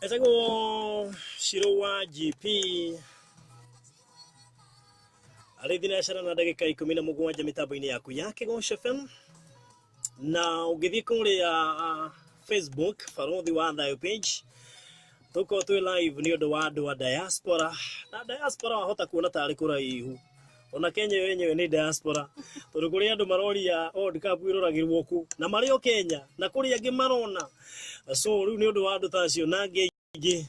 Etagwo Shiro wa GP arĩ thinacara na ndagĩka 17 mĩtambo-inĩ yaku ya Kĩgoco FM, na ũngĩthiĩ kũrĩa Facebook Barothi wa Thayo page, tũkorwo twĩ live nĩ ũndũ wa andũ a diaspora. Na diaspora wahota kuona tarĩ kũraihu, ona Kenya yo yenyewe nĩ diaspora, tondũ kũrĩ andũ maroria World Cup ĩroragĩrwo kũ na marĩ o Kenya, na kũrĩ angĩ marona. So rĩu nĩ ũndũ wa andũ ta acio na angĩ aingĩ,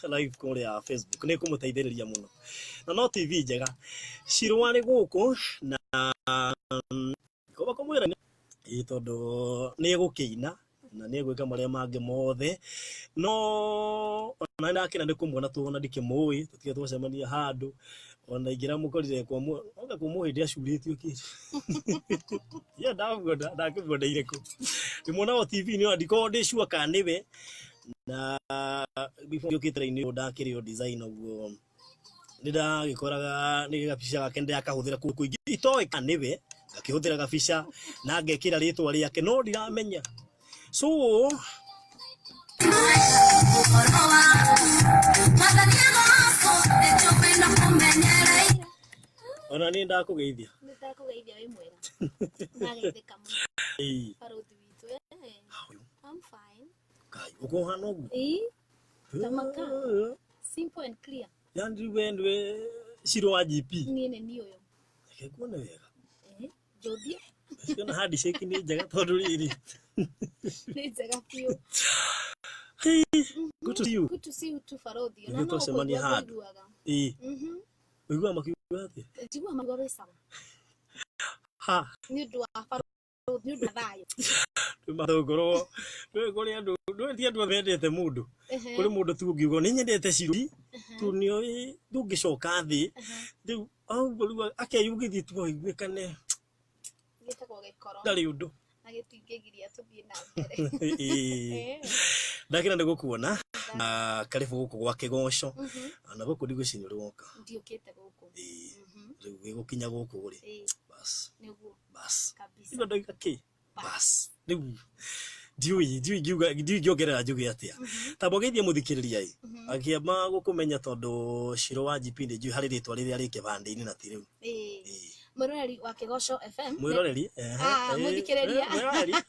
live kũrĩa Facebook nĩ kũmũteithĩrĩria mũno, na no TV njega. Shiro arĩ gũkũ na koba kũmwĩra ĩ tondũ nĩ egũkĩina na nĩ egwĩka marĩa mangĩ mothe, no ona ndakena nĩ kũmuona tũ ona ndikĩmũĩ, tũtige twacemania handũ ona ingĩramũkorire kwa oka kwa mũhĩndĩ acurĩtio kĩ ye ndamuona, ndakĩmuoneire kũ ndĩmuona o TV-inĩ, ona ndikoragwo ndĩ sure kana nĩwe. Na before njũkĩte raini ndakĩrĩ o design ũguo, nĩ ndagĩkoraga nĩ gabica gake ndĩrakahũthĩra kũndũ kũingĩ itoĩ kana nĩwe, ngakĩhũthĩra gabica na ngekĩra rĩtwa rĩake, no ndiramenya. So ona niĩ ndakũgeithia. Nĩ ndakũgeithia, wĩ mwega? Ndageithĩka mũno. Ĩĩ. Barothi witũ. I'm fine. Kai ũkũhana ũguo? Ĩĩ, tamaka. Simple and clear. Yani we nĩwe Shiro wa GP? Niĩ nĩ niĩ ũyũ. Reke nguone wega. Njũthie. Ciona handshake nĩ njega tondũ rĩrĩ Nĩ njega biũ. Good to see you. Good to see you too, barothi. Nĩguo twacemania handũ. Ngũiguaga. Ĩĩ. Ũiguaga makiuga atĩa? Njiguaga maigua wĩ sawa. Ha. Nĩ ũndũ wa barothi, nĩ ũndũ wa thayũ. Ngorwo ndũĩ kũrĩ andũ, ndũĩ ti andũ othe mendete mũndũ. Kũrĩ mũndũ tu ũngiuga nĩ nyendete Shiro tu, nĩoĩ ndũngĩcoka thĩ rĩu ũguo, rĩu akeyugithia tu aiguĩkane. Gĩtagwo gĩkoro. Ndarĩ ũndũ. Na gĩtingĩgiria tũthiĩ na mbere. Ĩĩ. Ndakena nĩ gũkuona na karibu gũkũ gwa Kĩgoco, na gũkũ ndigwĩciria ũrĩ woka. Ndiũkĩte gũkũ. Ĩĩ. Rĩu gĩgũkinya gũkũ rĩ, bas. Nĩguo. Bas. Kabisa. Ndio ndoiga kĩ bas, rĩu ndiũĩ ingiuga, ndiũĩ ingĩongerera njuge atĩa. Tamba ũgeithie mũthikĩrĩria ĩ akĩamba gũkũmenya, tondũ Shiro wa GP nĩ njũĩ harĩ rĩtwa rĩrĩa rĩ kĩbandĩ-inĩ na ti rĩu. Ĩĩ. Ĩĩ. Mwĩroreri wa Kĩgoco FM. Mwĩroreri, ehe. Ah, ĩĩ, mũthikĩrĩria. Mwĩroreri,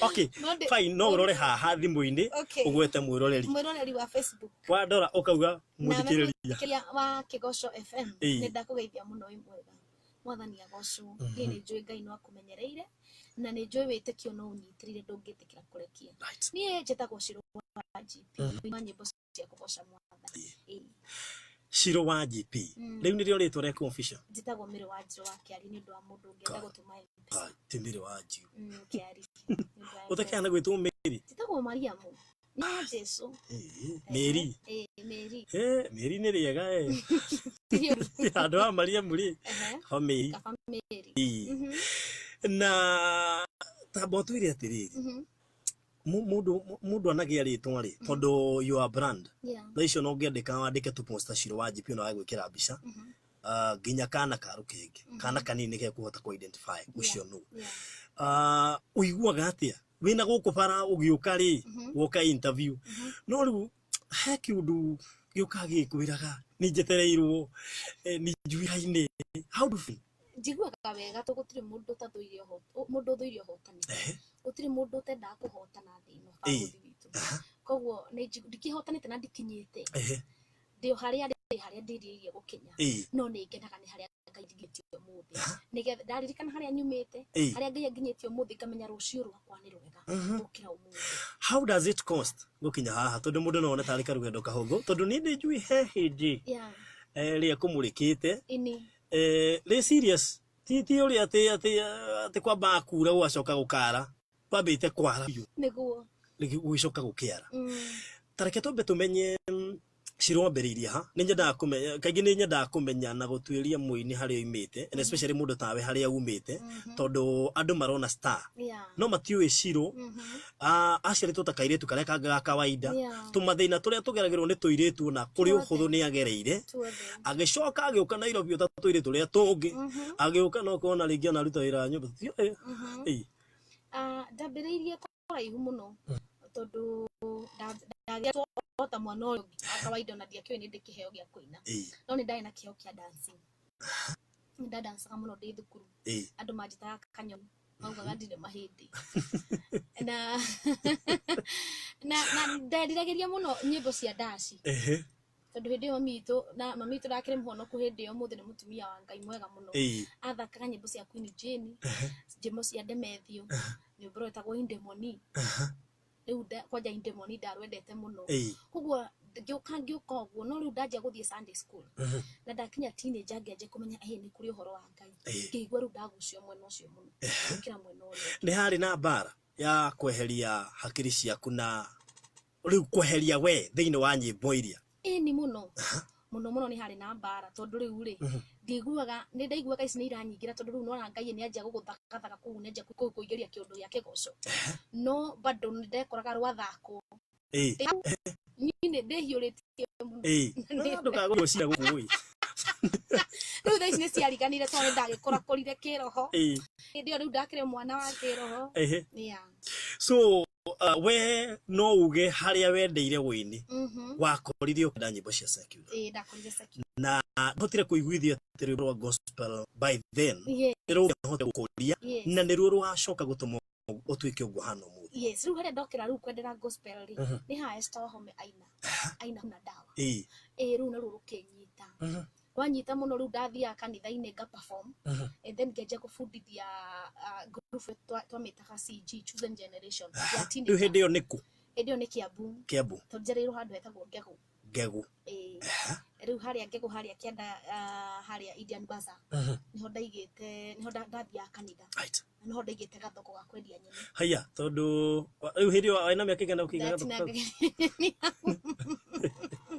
okay. No Fine, no ũrore haha thimũ-inĩ. Okay. Ũgwete mwĩroreri. Mwĩroreri wa Facebook. Wandora ũkauga na mũthikĩrĩria. Mũthikĩrĩria wa Kĩgoco FM. Ĩĩ. Nĩ ndakũgeithia mũno, wĩ mwega? Mwathani agocwo. Niĩ nĩ njũĩ Ngai no akũmenyereire, na nĩ njũĩ wĩtĩkio no ũnyitĩrĩire, ndũngĩtĩkĩra kũrekia. Niĩ njĩtagwo Shiro wa GP, wa nyĩmbo cia kũgoca Mwathani. Ĩĩ. Shiro wa GP, rĩu nĩrĩo rĩtwa rĩaku official? Njĩtagwo Mĩrĩ wa Njirũ wa Kĩari nĩ ũndũ wa mũndũ ũngĩenda gũtũma M-Pesa. Ah, ti Mĩrĩ wa Njirũ. Kĩari. Nĩ ũndũ wa M-Pesa. Ũtakĩhana gwĩtwo Mĩri? Njĩtagwo Mariamu nĩ wa Jesu. Ĩĩ, Mĩri. Ĩĩ, Mĩri. Mĩri nĩ rĩega handũ ha Mariamu rĩ. Ho Mĩri. Kaba Mĩri. Ĩĩ. Na tamba ũtwĩre atĩrĩrĩ, mũndũ anagĩa rĩtwa rĩ, tondũ you are brand. Thaa icio no ũngĩandĩka wandĩke tu poster Shiro wa GP na wagwĩkĩra mbica, nginya kana ka rũkenge, kana kanini nĩ gekũhota kũ identify ũcio nũ. Ũiguaga atĩa wĩna gũkũ bara ũgĩũka rĩ, woka interview, no rĩu he kĩũndũ gĩũkaga gĩkwĩraga nĩ njetereirwo, nĩ njuĩraine? How do you feel? Njiguaga wega to gũtirĩ mũndũ ũtathũire mũndũ ũthũire ũhotani. Gũtirĩ mũndũ ũtendaga kũhotana thĩ ĩno, barothi witũ. Koguo nĩ ndikĩhotanĩte na ndikinyĩte, ndĩ o harĩa ndĩ, harĩa ndĩrirĩirie gũkinya. No nĩ ngenaga nĩ harĩa Ngai nginyĩtie ũmũthĩ, nĩgetha ndaririkana harĩa nyumĩte, harĩa Ngai anginyĩtie ũmũthĩ, ngamenya rũciũ rwakwa nĩ rwega gũkĩra ũmũthĩ. How does it cost gũkinya haha? Tondũ mũndũ no one tarĩ karũgendo kahũthũ, tondũ niĩ nĩ njũĩ he hĩndĩ rĩrĩa kũmũrĩkĩte, Ini. Rĩ serious, ti ũrĩa atĩ kwambaga kura gũgacoka gũkara, kwambĩte kwara biũ. Nĩguo. Gũgĩcoka gũkĩara. Tareke twambe tũmenye Shiro wambĩrĩirie ha. Nĩ nyendaga kũmenya, kaingĩ nĩ nyendaga kũmenya na gũtuĩria mũini harĩa oimĩte, and especially mũndũ tawe harĩa umĩte, tondũ andũ marona star no matiũĩ Shiro. Aciarĩtwo ta kairĩtu karĩa kangĩ ga kawaida. Tũmathĩna tũrĩa tũgeragĩrwo nĩ tũirĩtu na kũrĩ ũhũthũ nĩ agereire. Agĩcoka agĩũka Nairobi ota tũirĩtu tũrĩa tũngĩ, agĩũka na ũkona rĩngĩ ona aruta wĩra wa nyũmba tũtiũĩ. Ĩĩ. Ndambĩrĩirie kũraihu mũno tondũ ndagĩatwo ta mwana ũrĩa ũngĩ wa kawaida, ona ndiakĩũĩ nĩ ndĩ kĩheo gĩa kũina. No nĩ ndarĩ na kĩheo kĩa dancing, nĩ ndadancaga mũno ndĩ thukuru. Andũ manjĩtaga kanyoni, maugaga ndirĩ mahĩndĩ, na nderiragĩria mũno nyĩmbo cia ndaci, tondũ hĩndĩ ĩyo mami witũ, na mami witũ ndakĩrĩ mũhonoku hĩndĩ ĩyo, ũmũthĩ nĩ mũtumia wa Ngai mwega mũno. Athakaga nyĩmbo cia Queen Jane, nyĩmbo cia Demethio, nyĩmbo rwetagwo Indemoni. Rĩu kwanja Indemoni ndarwendete mũno. Koguo ngĩũka ũguo, no rĩu ndanjia gũthiĩ Sunday school na ndakinya teenager, ngĩanjia kũmenya ĩ nĩ kũrĩ ũhoro wa Ngai. Ngĩigua rĩu ndagucio mwena ũcio mũno gũkĩra mwena ũrĩa ũngĩ. Nĩ harĩ na mbara ya kweheria hakiri ciaku na rĩu kweheria we thĩinĩ wa nyĩmbo iria? Ĩni, mũno mũno mũno, nĩ harĩ na mbara, tondũ rĩu rĩ, ndiguaga, nĩ ndaiguaga ici nĩ iranyingĩra, tondũ rĩu nona Ngai nĩ anjia gũgũthakathaka kũu, nĩ anjia kũingĩria kĩũndũ gĩa kĩgoco, no bado nĩ ndekoraga rwathakwo niĩ nĩ ndĩhiũrĩtie mũno. Ndũkagũcia gũkũ ĩ. Rĩu thaa ici nĩ ciariganire, tondũ nĩ ndagĩkũrakũrire kĩroho. Hĩndĩ ĩyo rĩu ndakĩrĩ mwana wa kĩroho. Yeah. So we no uge harĩa wendeire wĩini wakorire ũkĩenda nyĩmbo cia secular? Ĩĩ, ndakorire secular. Na ndũhotire kũiguithio atĩ rwĩmbo rwa gospel by then nĩ rũngĩahotire gũkũria na nĩruo rũgacoka gũtũma ũtuĩke ũguo hana ũmũthĩ? Yes, rĩu harĩa ndokĩra rĩu kwendera gospel rĩ, nĩ ha Esther Wahome aina aina na dawa. Ĩĩ, rĩu naruo rũkĩnyita, rwanyita mũno. Rĩu ndathiaga kanitha-inĩ nga perform, and then ngĩanjia kũbundithia group twamĩtaga CG, Chosen Generation ya Rĩu teenager. Hĩndĩ ĩyo nĩ kũ? Hĩndĩ ĩyo nĩ Kiambu. Kiambu. Tondũ njereirwo handũ hetagwo Ngegũ. Ngegũ. Ĩĩ, rĩu harĩa Ngegũ, harĩa kĩanda, harĩa Indian Bazaar, nĩho ndaigĩte, nĩho ndathiaga kanitha na nĩho ndaigĩte gathoko ga kwendia nyeni. Haya, tondũ rĩu hĩndĩ ĩyo wĩna mĩaka ĩigana ũkĩiga gathoko kau?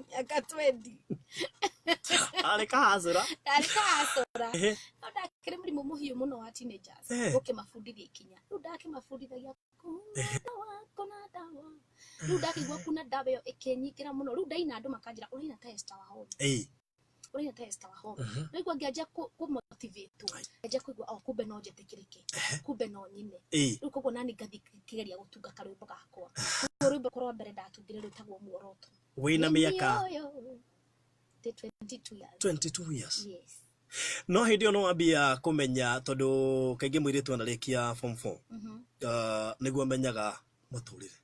Mĩaka 20. Arĩ kahacũra. Ndarĩ kahacũra, no ndakĩrĩ mũrimũ mũhiũ mũno wa teenagers, gũkĩmabundithia ikinya. Rĩu ndakĩmabundithagia kuna dawa, kuna dawa. Rĩu ndakĩigua kuna dawa ĩyo ĩkĩnyingĩra mũno. Rĩu ndaina, andũ makanjĩra, "Ũraina ta Esther Wahome, ũraina ta Esther Wahome." Rĩu ngĩanjia kũmotivate, ngĩanjia kũigua, oh, kumbe no njĩtĩkĩrĩke, kumbe no nyine. Rĩu koguo nani ngathiĩ ngĩgeria gũtunga karwĩmbo gakwa. Koguo rwĩmbo rwa mbere ndatungire rwĩtagwo Muoroto. Wĩna mĩaka? Ndĩ 22 years. 22 years? Yes. No hĩndĩ ĩyo no wambia kũmenya, tondũ kaingĩ mũirĩtu anarĩkia form 4 nĩguo amenyaga mũtũrĩre,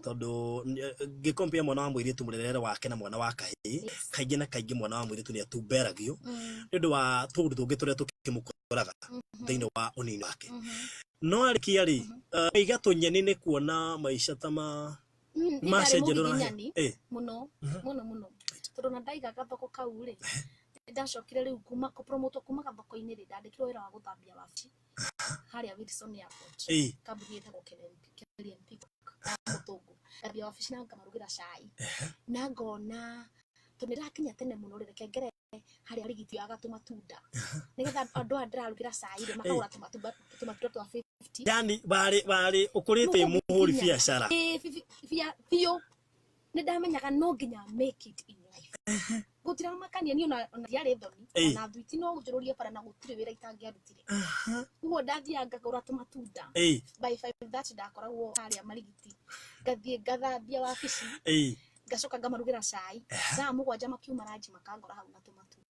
tondũ ngĩkompia mwana wa mũirĩtu mũrerere wake na mwana wa kahĩĩ, kaingĩ na kaingĩ mwana wa mũirĩtu nĩ atumberagio nĩ ũndũ wa tũũndũ tũngĩ tũrĩa tũkĩmũkoraga thĩinĩ wa ũnini wake. No arĩkia rĩ, iga tũnyeni nĩ kuona maica ta ma Niĩ ndarĩ macenjia ndũrahe. mũgiginyani mũno mũno mũno, tondũ na ndaiga gathoko kau rĩ, ndacokire rĩu kuma kũpromotwo kuma gathoko-inĩ rĩ, ndandĩkirwo wĩra wa gũthambia wabici harĩa Wilson Airport, kambuni ĩtagwo KLNP ya mũthũngũ. Ngathambia wabici na ngamarugĩra cai, na ngona tondũ nĩ ndakinya tene mũno rĩ, reke ngere harĩa rigiti yoyaga tũmatunda, nĩgetha andũ aya ndĩrarugĩra cai rĩ, makagũra tũmatunda twa 50. Yani warĩ ũkũrĩte wĩ mũhũri biacara. Ĩĩ, biũ. Nĩ ndamenyaga no nginya make it in life, gũtiramakania niĩ ona ndiarĩ thoni. Ona thwiti no njũrũrie bara, na gũtirĩ wĩra itangĩarutire. Ũguo ndathiaga ngagũra tũmatunda, by 5:30 ndakoragwo harĩa marigiti, ngathiĩ ngathambia wabici, ngacoka ngamarugĩra cai. Thaa 7 makiuma ranji, makangora hau na tũmatunda.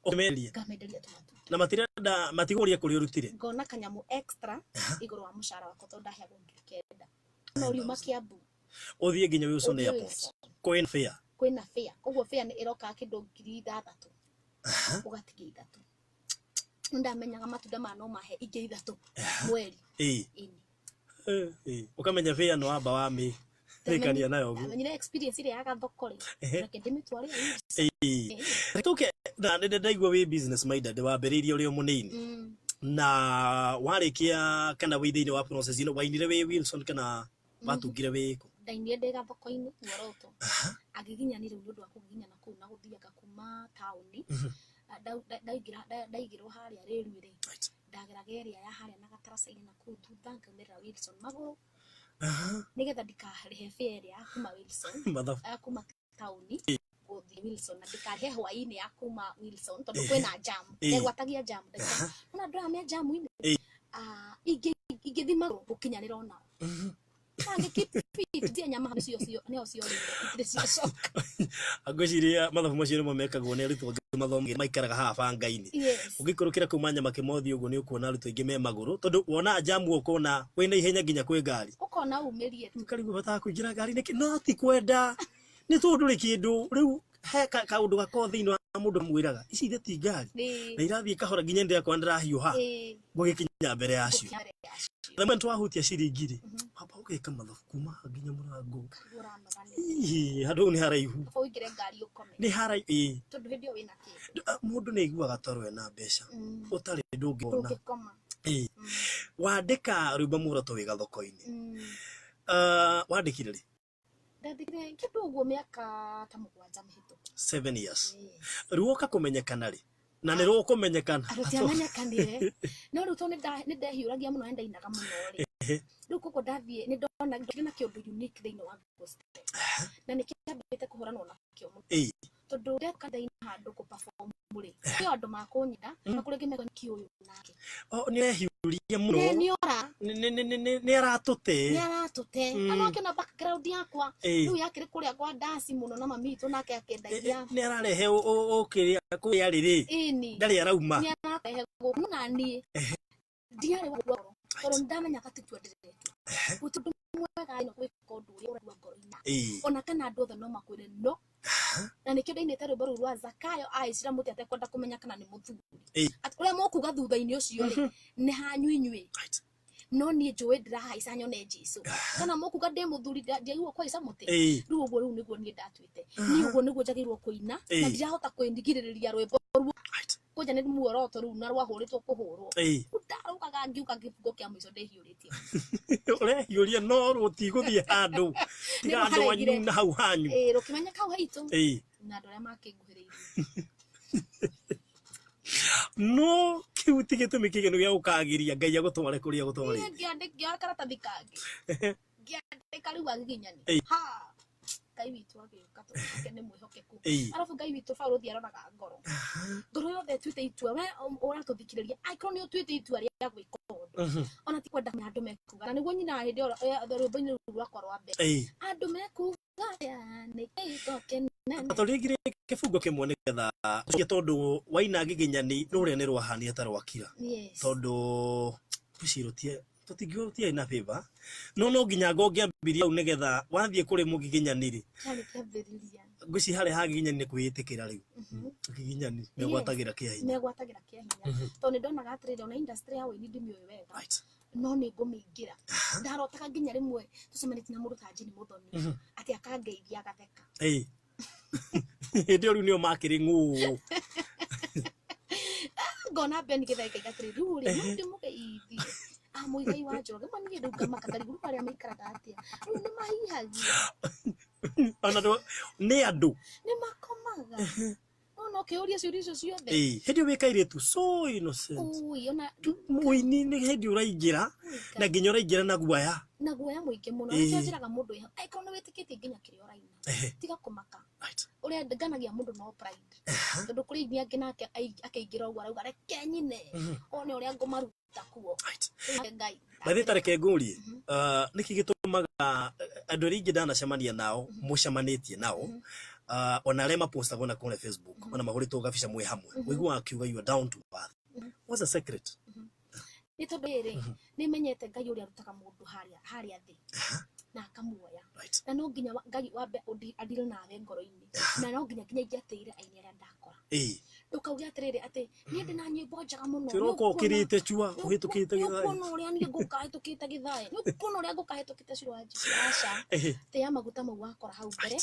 Ũmenderia. Ngamenderia tũmatunda. Na matirenda, matigũria kũrĩa ũrutire. Ngona kanyamũ extra igũrũ wa mũcara wakwa, tondũ ndaheagwo 9,000, no riuma Kiambu ũthiĩ nginya Wilson ũthiĩ Airport. Wilson. Kwĩna fare. Kwĩna fare, koguo fare nĩ ĩrokaga kĩndũ 6,000, ũgatigia 3. Nĩ ndamenyaga matunda maya no mahe ingĩ 3 mweri. Ĩni. Ũkamenya fare no wamba wamĩ rĩkania nayo ũguo. Ndamenyire experience ĩrĩa ya gathoko rĩ, reke ndĩmĩtware Wilson. Tuke na nĩ ndaigua wĩ business minded, wambĩrĩirie ũrĩ o mũnini, na warĩkia kana wĩ thĩinĩ wa process ĩno, wainire wĩ Wilson kana watungire wĩ kũ? Ndainire ndĩ gathoko-inĩ muoroto. Agiginyani rĩu nĩ ũndũ wa kũgiginyana kũu na gũthianga kuma taũni. Ndaigĩrwo harĩa rĩrui rĩ, ndageraga ĩrĩa ya harĩa na gataraca-inĩ na kũu thutha ngaumĩrĩra Wilson magũrũ, nĩgetha ndikarĩhe fare ĩrĩa ya kuma Wilson, ya kuma taũni gũthiĩ Wilson, na ndikarĩhe hwaĩ-inĩ ya kuma Wilson tondũ kwĩna jam. Ndegwatagia jam ndagĩka ona andũ aya me jam-inĩ. Ingĩthiĩ magũrũ gũkinyanĩra onao. Mangĩkipit nyama nĩcio nĩo ciorĩire, itirĩ ciacoka. Ngwĩciria mathabu macio nĩmo mekagwo nĩ arutwo angĩ mathomo maikaraga haha banga-inĩ. Ũngĩikũrũkĩra kuma Nyama Kĩmothi ũguo nĩ ũkuona arutwo aingĩ me magũrũ, tondũ wona jamu ũkona wĩna ihenya nginya kwĩ ngari. Ũkona umĩrie tu. Ũkarigwo bataga kũingĩra ngari nĩkĩ, no ti kwenda, nĩ tondũ ndũrĩ kĩndũ rĩu he kaũndũ gakoragwo thĩinĩ wa mũndũ amwĩraga ici ithe ti ngari na irathiĩ kahora nginya ndĩrakora ndĩrahiũha gũgĩkinya mbere yacio. Gũkinya mbere yacio. The moment wahutia ciringi rĩ, wamba ũgeka mathabu kuma nginya mũrango. Ũranoga nĩ. Hihi, handũ hau nĩ haraihu. Kaba ũingĩre ngari ũkome. Nĩ haraihu, ĩĩ. Tondũ hĩndĩ ĩyo wĩna kĩndũ. Mũndũ nĩ aiguaga toro ena mbeca. Ũtarĩ ndũngĩona. Ndũngĩkoma. Ĩĩ. Wandĩka rwĩmbo muoroto wĩ gathoko-inĩ. Wandĩkire rĩ? Ndandĩkire kĩndũ ũguo mĩaka ta 7 mĩhĩtũku. 7 years. Yes. Rĩu ũka kũmenyekana rĩ? Na nĩ rũkũmenyekana. Rũtiamenyekanire. No rĩu tondũ nĩ ndehiũragia mũno na ndainaga mũno rĩ. Rĩu koguo ndathiĩ nĩ ndona ndĩ na kĩũndũ unique thĩinĩ wa gospel. Na nĩ kĩambĩte kũhũranwo nakĩo mũno. Tondũ ndeka ndaina handũ kũ perform rĩ, kwĩ andũ makũnyenda, na kũrĩ angĩ mekũnyenda kĩ ũyũ nake. O, nĩ ehiũria mũno. Nĩ, nĩ ora. Nĩ aratũte. Nĩ aratũte. Na no akĩona background yakwa. Rĩu yakĩrĩ kũrĩa kwa ndaci mũno na mami witũ nake akĩendagia. Nĩ ararehe ũkĩrĩa kũrĩa rĩrĩ. Ĩni. Ndarĩ arauma. Nĩ ararehe gũkũ na niĩ. Ndiarĩ wa ngoro. Tondũ nĩ ndamenyaga ti itua ndĩretua. Gũtirĩ ũndũ mwega ĩno gwĩka ũndũ ũrĩa ũraigua ngoro-inĩ. Ona kana andũ othe no makwĩre no. Na nĩkĩo ndainĩte rwĩmbo rũu rwa Zakayo aicira mũtĩ atekwenda kũmenya kana nĩ mũthuri. Atĩ ũrĩa mũkuga thutha-inĩ ũcio rĩ, nĩ hanyu inyuĩ. No niĩ njũĩ ndĩrahaica nyone Jesũ. Kana mũkuga ndĩ mũthuri, ndiagĩrĩirwo kũhaica mũtĩ. Rĩu ũguo rĩu nĩguo niĩ ndatuĩte. Niĩ ũguo nĩguo njagĩrĩirwo kũina, na ndirahota kwĩrigĩrĩria rwĩmbo ruo. Kwanja nĩ muoroto rĩu na rwahũrĩtwo kũhũrwo. Rĩu ndarũgaga ngiuga kĩbungo kĩa mũico ndĩhiũrĩtie. Ũrehiũria no rũtigũthiĩ handũ. Tiga andũ Nĩrũharegire. anyu na hau hanyu. Ĩĩ, rũkĩmenyeka hau haitũ. Na andũ arĩa makĩnguhĩrĩirie. No kĩu ti gĩtũmi kĩiganu gĩa gũkagĩria Ngai agũtware kũrĩa agũtwarĩte. Niĩ ngĩoya karatathi kangĩ. Ngĩandĩka rĩu agiginyani. Ha! Ngai witũ agĩũka tondũ nake nĩ mwĩhokeku. Arabu Ngai witũ Paũlũ aroraga ngoro. Ngoro yothe ĩtuĩte itua, we ũratũthikĩrĩria, angĩkorwo nĩ ũtuĩte itua rĩa gwĩka ũndũ, ona ti kwenda andũ mekuga. Na nĩguo nyinaga hĩndĩ ĩyo, rwĩmbo-inĩ rũu rwakwa rwa mbere. Andũ mekuga atĩa, nĩ gĩko kĩnene. Tondũ rĩngĩ kĩbungo kĩmwe nĩgetha ũcio, tondũ waina giginyani rũrĩa nĩ rwahanire ta rwakira. Tondũ tũciĩrũtie tũtingiuga rũtiarĩ na favor, no no nginya ngongĩambĩrĩria hau nĩgetha wathiĩ kũrĩ mũgiginyani rĩ. Kĩarĩ kĩambĩrĩria. Ngwĩciria harĩa ha giginyani nĩ kwĩĩtĩkĩra rĩu. Giginyani megwatagĩra kĩa hinya. Megwatagĩra kĩa hinya. Tondũ nĩ ndonaga atĩrĩrĩ, ona industry ya ũini ndimĩũĩ wega. No nĩ ngũmĩingĩra. Ndarotaga nginya rĩmwe tũcemanĩtie na mũndũ ta Jane Muthoni, atĩ akangeithia agatheka. Hĩndĩ ĩyo rĩu nĩo makĩrĩ ng'ũũ. Ngona Ben Githae ngaiga atĩrĩrĩ, rĩu rĩ, no ndĩmũgeithie. Mũigai wa Njoroge, ma niĩ rĩu ngamaka ngarigwo rĩu arĩa maikaraga atĩa. Rĩu nĩ mahihagia. Ona nĩ andũ. Nĩ makomaga. No no kĩũria ciũria icio ciothe. Hĩndĩ ĩyo wĩ kairĩtu, so innocent. Ui, ona Mũini nĩ hĩndĩ ũraingĩra, na nginya ũraingĩra na guoya. Na guoya mũingĩ mũno. Nĩkĩo njĩraga mũndũ ĩho, angĩkorwo nĩ wĩtĩkĩtie nginya kĩrĩa ũraina, tiga kũmaka. Ũrĩa nganagia mũndũ no pride. Tondũ kũrĩ aini angĩ nake akĩingĩra ũguo arauga reke nyine, one ũrĩa ngũmaruta kuo. Ngai. By the way, ta reke ngũrie, nĩkĩ gĩtũmaga andũ arĩa ingĩ ndanacemania nao, mũcemanĩtie nao, ona arĩa mapostagwo na kũrĩa Facebook, ona mahũrĩtwo gabica mwĩ hamwe, ũiguaga akiuga you are down to earth. What's the secret? Nĩ tondũ rĩrĩ, nĩ menyete Ngai ũrĩa arutaga mũndũ harĩa thĩ na akamuoya. Na no nginya Ngai wambe adile nawe ngoro-inĩ. Na no nginya ingĩatĩire aini arĩa ndakora. Ndũkauge atĩrĩrĩ atĩ niĩ ndĩ na nyĩmbo njega mũno. Kĩroko ũkĩrĩte cua, ũhĩtũkĩte Nĩ gĩthaĩ. ũkuona ũrĩa niĩ ngũka hĩtũkĩte gĩthaĩ. Nĩ ũkuona ũrĩa ngũka hĩtũkĩte cua njeci. Aca. Tĩa maguta mau wakora hau mbere,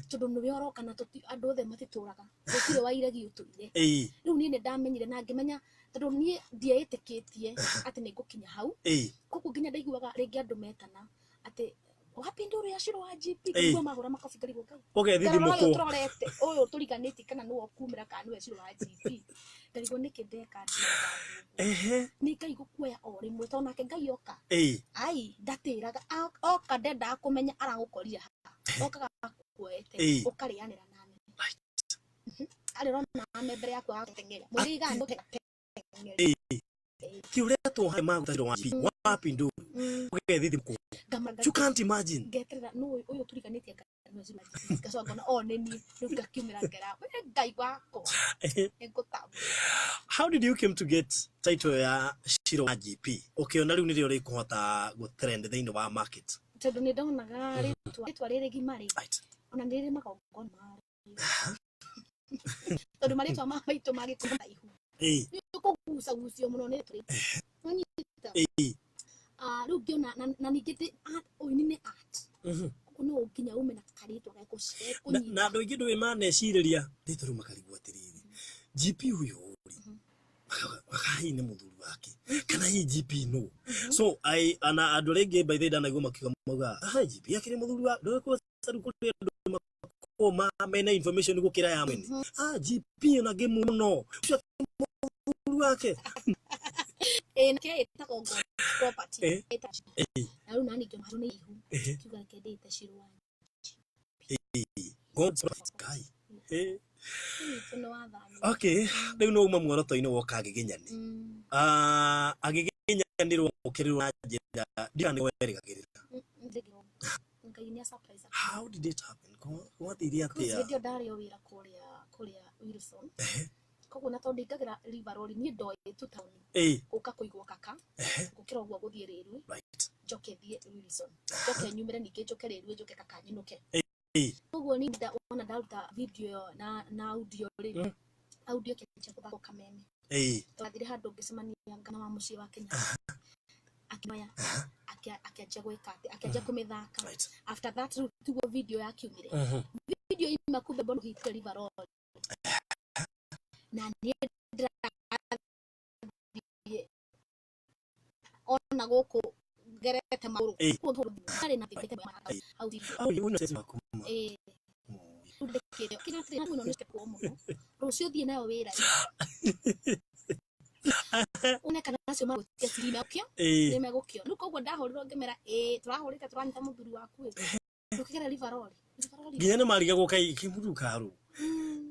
tondũ nĩwe ũroka na andũ othe matitũraga. Gũtirĩ wa iregi ũtũire. Rĩu niĩ nĩ ndamenyire na ngĩmenya tondũ niĩ ndieĩtĩkĩtie atĩ nĩ ngũkinya hau. Koguo nginya ndaiguaga rĩngĩ andũ metana atĩ Wapinduru ya Shiro wa GP Ĩĩ. ngaigua mahũra makobi, ngarigwo, Ngai, Ũgethithimũkwo. ũyũ tũrorete, ũyũ tũriganĩtie kana nĩwe ũkumĩra kana nĩwe Shiro wa GP. Ngarigwo nĩkĩ ndeka ndĩrauga ũguo. Nĩ Ngai gũkuoya o rĩmwe, tondũ nake Ngai oka, ai, ndatĩraga. Oka ndendaga kũmenya aragũkorire ha, okaga akuoete, ũkarĩanĩra nani. Arĩ ũrona ame mbere yaku agagũteng'eria mũrĩiga nĩ. Ti ũretwo harĩ maguta Shiro wa GP wapinduru, ũgethithimũkwo. Ngama You can't imagine. Ngeterera nũ ũyũ tũriganĩtie nĩwe Shiro wa GP. Ngacoka ngona o nĩ niĩ rĩu, ngakiumĩra ngera we Ngai wakwa, nĩngũtambũra. How did you came to get title ya Shiro wa GP, ũkĩona rĩu nĩrĩo rĩkũhota gũtrend thĩinĩ wa market? Tondũ nĩ ndonaga rĩtwa rĩrĩ gima rĩ, ona nĩ rĩrĩ magongona marĩo, tondũ marĩtwa ma maitũ magĩkũrũ maraihu, nĩ ũkũgucagucio mũno nĩ rĩtwa rĩu. Wanyita? Ĩĩ. Ah, rĩu ngĩona na ningĩ ũini nĩ art. Koguo no nginya ume na karĩtwa Na gekũnyita. Andũ aingĩ ndũĩ manecirĩria rĩtwa rĩu, makarigwo atĩrĩrĩ, GP ũyũ rĩ, hihi nĩ mũthuri wake kana hihi GP no? So I ana andũ arĩa aingĩ, by the way, ndanaigua makiuga, mauga, "Ah, GP akĩrĩ mũthuri wa ndũĩ kwa rĩu kũrĩ andũ makoragwo mena information gũkĩra ya mwene." Ah, GP ona ngĩmuno ũcio akĩrĩ mũthuri wake. Ĩĩ, na kĩrĩa ĩtagwo God's property. Na rĩu nani ngĩona nĩ ihu, kiuga reke ndĩte Shiro wa God's property. Ngai. Witũ nĩ wathani. Okay, rĩu no uma muoroto-inĩ woka agiginyani. Ah, agiginyanirwo ũkĩrĩrwo na njĩra ndiga nĩ werĩgagĩrĩra. Ngai nĩ a surprise. How did it happen? Gwathire Cause atĩa? hĩndĩ ĩyo ndarĩ o wĩra kũrĩa Wilson, koguo na tondũ ndingagĩra River niĩ ndoĩ tu taũni, gũka kũigwo kaka, gũkĩra ũguo gũthiĩ rĩrue, njoke thiĩ Wilson, njoke nyumĩre, ningĩ njoke rĩrue, njoke kaka nyinũke. Koguo ni wona ndaruta video ĩyo na audio rĩ, audio ĩkĩanjia gũthakwo Kameme. Twathire handũ ngĩcemania na wa mũciĩ wa Kenya, akĩoya, akĩanjia gwĩka atĩ akĩanjia kũmĩthaka. After that rĩu tiguo video yakiumire. Video ima kumbe mbona hite River Road na niĩ ndĩrathiĩ ona gũkũ ngerete magũrũ. Ndarĩ na hau. Oh, you know waku ma. Ĩĩ, rĩu ndĩkĩte kĩratĩrĩ mũno nĩ kuo mũno, rũciũ thiĩ nayo wĩra one kana acio magũtia cirimekio nĩ megũkio rĩu. Koguo ndahũrirwo ngĩmera ĩĩ, tũrahũrĩte, tũranyita mũthuri waku ĩ, ndũkĩgera River Road, River Road. Nginya nĩ marigagwo kai kĩmuru karu.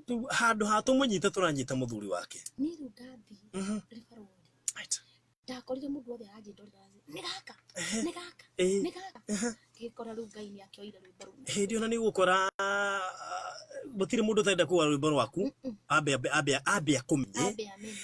Rĩu handũ ha tũmũnyite tũranyita mũthuri wake. Niĩ rĩu ndathiĩ River Road, ndakorire mũndũ wothe aranjĩndorera, nĩ gaka, nĩ gaka, nĩ gaka. Ngĩkora rĩu Ngai nĩ akĩoire rwĩmbo rũu. Hĩndĩ ĩyo na nĩ ũgũkora gũtirĩ mũndũ ũtarenda kuga rwĩmbo rwaku, ambe akũmenye. Ambe amenye.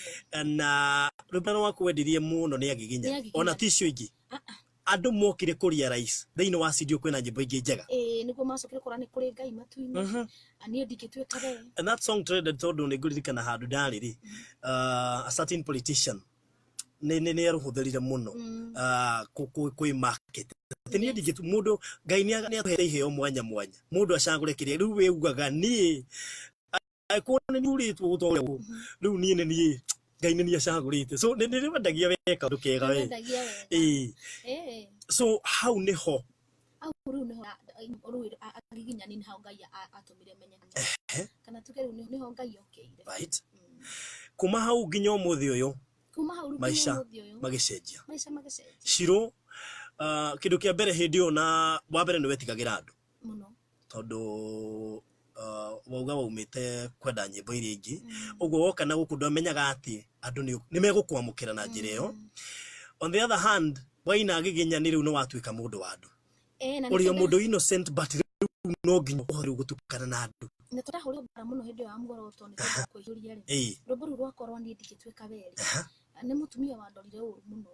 Na rwĩmbo rwaku wendirie mũno nĩ agiginya. Nĩ Agiginyani. Ona ti icio ingĩ, Ah, ah. andũ mokire kũria rais thĩinĩ wa studio kwĩna nyĩmbo ingĩ njega. Ĩĩ, nĩguo macokire kũra nĩ kũrĩ Ngai matu-inĩ. Niĩ ndingĩtuĩka we. And that song trended tondũ nĩ ngũririkana handũ ndarĩ rĩ, a certain politician nĩ arũhũthĩrire mũno kwĩ market atĩ niĩ ndingĩtu mũndũ. Ngai nĩ atũhete iheo mwanya mwanya, mũndũ acagũre kĩrĩa rĩu wĩ ugaga, niĩ angĩkorwo nĩ nurĩtwo gũtongoria gũkũ, rĩu niĩ nĩ niĩ Ngai nĩ niĩ acagũrĩte, so nĩ nĩ wendagia weka ũndũ kega we. Nĩwendagia wega. Ĩĩ. So hau nĩho. Hau rĩu nĩho rĩu agiginyani nĩ hau Ngai atũmire menyekane, kana tuge rĩu nĩho Ngai okĩire. Right, kuma hau nginya ũmũthĩ ũyũ. Kuma hau rĩu nginya Maica ũmũthĩ ũyũ. Magĩcenjia. Maica magĩcenjia. Shiro, kĩndũ kĩa mbere hĩndĩ ĩyo na wa mbere nĩ wetigagĩra andũ? Mũno. Tondũ wauga waumĩte kwenda nyĩmbo iria ingĩ, ũguo woka na gũkũ ndwamenyaga atĩ andũ nĩ megũkwamũkĩra na njĩra ĩyo. On the other hand, waina giginyani rĩu nĩ watuĩka mũndũ wa andũ. Na ũrĩ o nĩkĩo mũndũ innocent, but rĩu no nginya ũhote rĩu gũtukana na andũ. Na tũrahũrwo mbara mũno hĩndĩ ĩyo ya muoroto nĩ tondũ wa kwĩihũria rĩ, rwĩmbo rũu rwakorwo niĩ ndingĩtuĩka werĩ, nĩ mũtumia wandorire ũru mũno,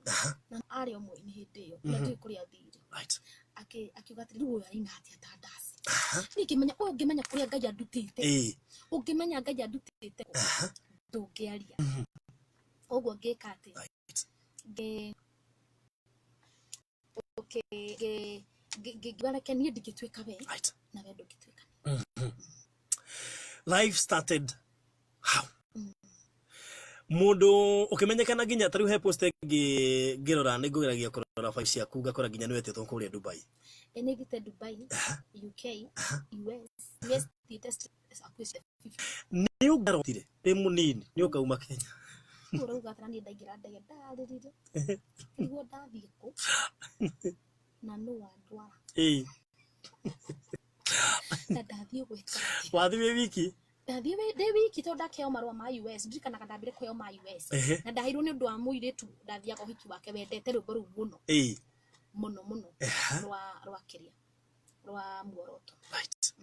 na arĩ o mũini hĩndĩ ĩyo na ndiũĩ kũrĩa athire. Akiuga atĩrĩ, rĩu ũyũ araina atĩa ta ndaci? Niĩ ngĩmenya ũyũ, ngĩmenya kũrĩa Ngai andutĩte. Ũngĩmenya Ngai andutĩte kũ, ndũngĩaria ũguo. Ngĩka atĩ ngĩ okay, ngiuga reke niĩ ndingĩtuĩka we, na we ndũngĩtuĩka. Life started how mundu ukimenyekana nginya ta riu he post ĩngĩ ngĩrora, nĩ ngũgeragia kũrora file ciaku, ngakora nginya nĩ wetĩtwo kũrĩa Dubai. Nĩ thiĩte Dubai, UK, US. US thiĩte hakuhĩ 50. Nĩ ũngarotire ndĩ mũnini nĩ ũkauma Kenya. Ũrauga atĩ niĩ ndaingĩra ndege ndarĩrire. Nĩguo ndathiĩ kũ na nũ wandwara na ndathiĩ gwĩka atĩa? Wathiĩ wĩ wiki? Ndathiĩ ndĩ wiki tondũ ndakĩheo marũa ma US, ndirikanaga ndambire kũheo ma US. Na ndaheirwo nĩ ũndũ wa mũirĩtu ndathiaga ũhiki wake wendete rwĩmbo rũu mũno. Mũno mũno. Rwa kĩrĩa rwa muoroto. Right.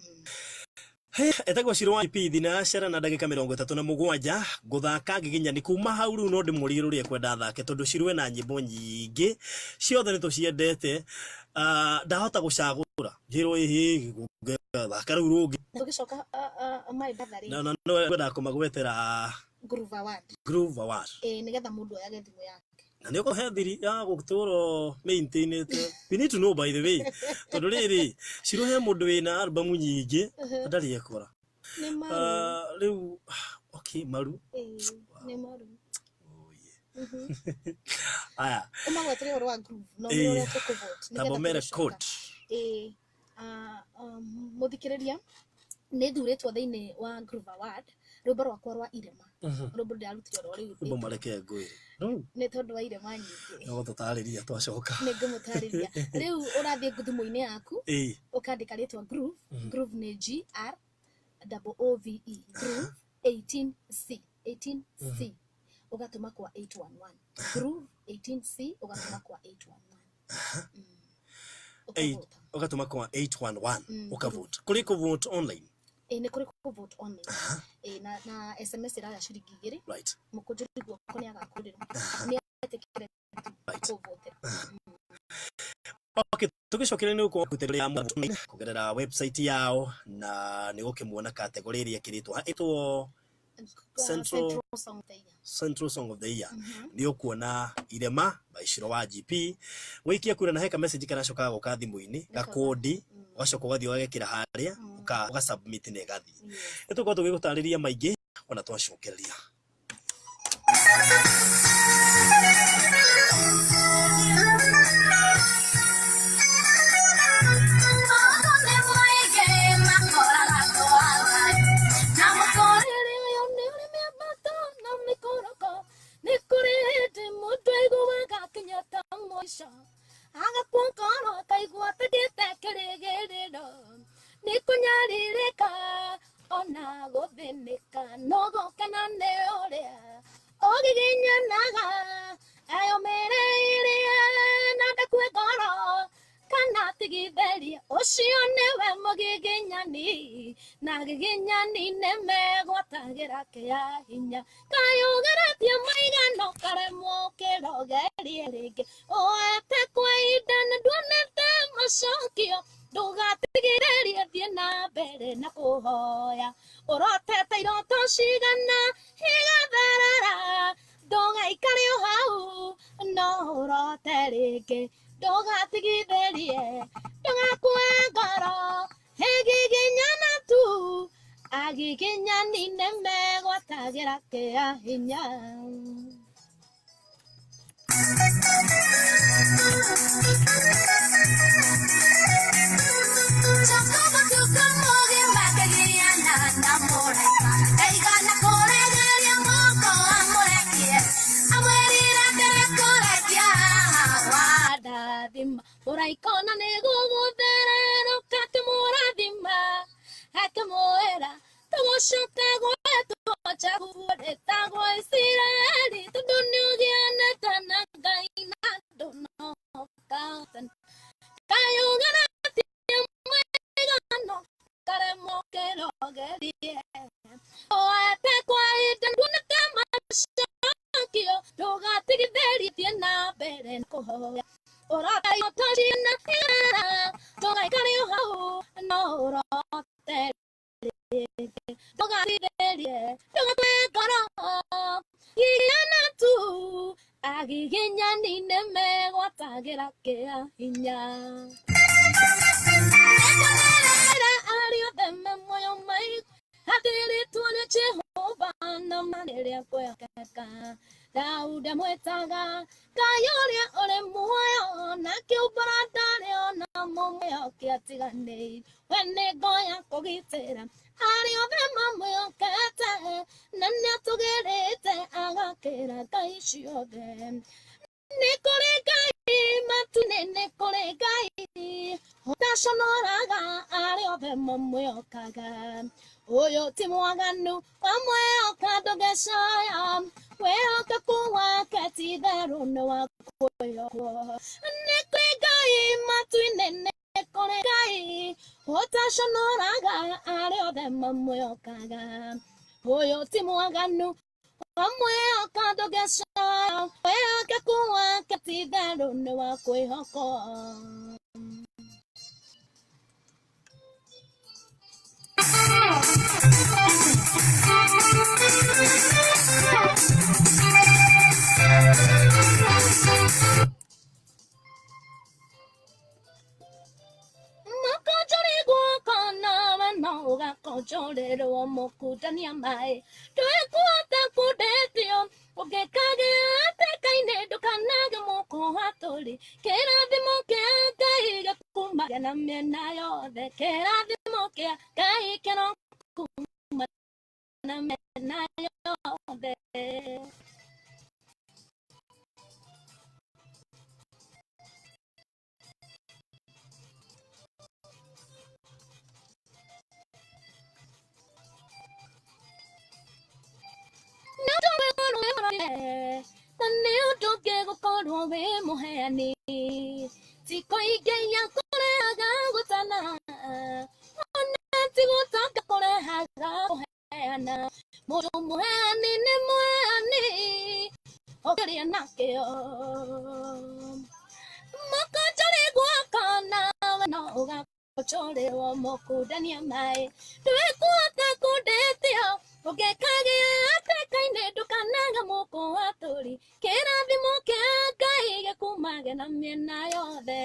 Hey, etagwo Shiro wa IP thinacara na ndagĩka 37 ngũthaka nginya ni kuma hau rĩu no ndĩmũrie rũrĩa kwenda thake tondũ Shiro ena nyĩmbo nyingĩ ciothe nĩ tũciendete. Ndahota gũcagũra njĩrwo ĩhĩ thaka rĩu rũngĩ. Na tũgĩcoka my brother rĩ. Na no ngwendaga kũmagwetera Groove Award. Groove Award. Nĩgetha mũndũ oyage thimũ yake. Na nĩ ũkũhe thiri ya gũtũrwo maintainĩte. We need to know by the way. Tondũ rĩrĩ Shiro he mũndũ wĩna albamu nyingĩ ndarĩ ekora. Nĩ maru. Rĩu okay maru. Nĩ maru. Oh yeah. Aya. Ũmagwetere ũhoro wa groove no nĩ ũrĩa tũkũvote. Tabo mere code. Mũthikĩrĩria nĩ thurĩtwo thĩinĩ wa Groove Award rwĩmbo rwakwa rwa irema. Rwĩmbo ndĩrarutire oro rĩu. Rwĩmbo mareke ngwĩre. Nĩ tondũ wa irema nyingĩ. No tũtarĩria twacoka. Nĩ ngũmũtarĩria. Rĩu ũrathiĩ thimũ-inĩ yaku ũkandĩka rĩtwa Groove. Groove nĩ G R O O V E. Groove 18C. 18C. Ũgatũma kwa 811. Groove 18C ũgatũma kwa 811. Ũgatũma kwa 811 ũkavote. Kũrĩ kũvote online? Nĩ kũrĩ kũvote online. Na SMS ĩraya ciringi 2. Right. Mũkũnjĩri guoko nĩ agakũrĩra. Nĩ etĩkĩre kũvotera. Okay, tũgĩcokeria nĩ ũkorwo kũterea kũgerera website yao na nĩ ũgũkĩmuona category ĩrĩa ĩkĩrĩtwo ĩtwo Central Song of the Year. Central Song of the Year. Nĩ ũkuona irema by Shiro wa GP. Wĩikie kura na heka message karacoka gũka thimũ-inĩ gakondi ũgacoka ũgathiĩ ũgagekĩra harĩa ũga submit na ĩgathiĩ. Nĩ tũkorwo tũgĩgũtarĩria maingĩ ona twacokereria. Dauda mwetaga kayuria uri muoyo na kiumbara ndari ona mamwĩhoke atiganĩirio we nĩ ngo ya kũgitĩra arĩa othe mamwĩhokete na nĩatũgĩrĩte agakĩra ngai ciothe. Nĩ kũrĩ Ngai matu-inĩ, nĩ kũrĩ Ngai ũtaconoraga arĩa othe mamwĩhokaga. Ũyũ ti mwaganu wamwĩhoka ndũngĩcaya, wĩhokeku wake ti itherũ nĩ wa kwĩhokwo. Nĩ kũrĩ Ngai matu-inĩ, nĩ kũrĩ Ngai ũtaconoraga arĩa othe mamwĩhokaga. Ũyũ ti mwaganu wamwĩhoka ndũngĩcaya, wĩhokeku wake ti itherũ nĩ wa kwĩhokwo. Makonjori guoko nawe no ũgakonjorerwo mũkundania maĩ ndwĩkuhota kundĩtio ũngĩkagĩa hatĩka-inĩ ndũkanage mũkũ hatũri kĩrathimo kĩa Ngai gĩkumagia na mĩena yothe kĩrathimo kĩa Ngai kĩrokuma na mĩena yothe. Na nĩ ũndũ ũngĩ gũkorwo wĩ mũheani ti kũingĩria kũrehaga gũtana ona ti gũtonga kũrehaga kũheana mũndũ mũheani nĩ mũheani ũkĩrĩa nakĩo mũkonjori guoko nawe no ũgakonjorerwo mũkundania maĩ ndwĩkuhota kundĩtio ũngĩkagĩa hatĩka-inĩ ndũkanaga mũkũ hatũri kĩrathimo kĩa Ngai gĩkumage na mĩena yothe.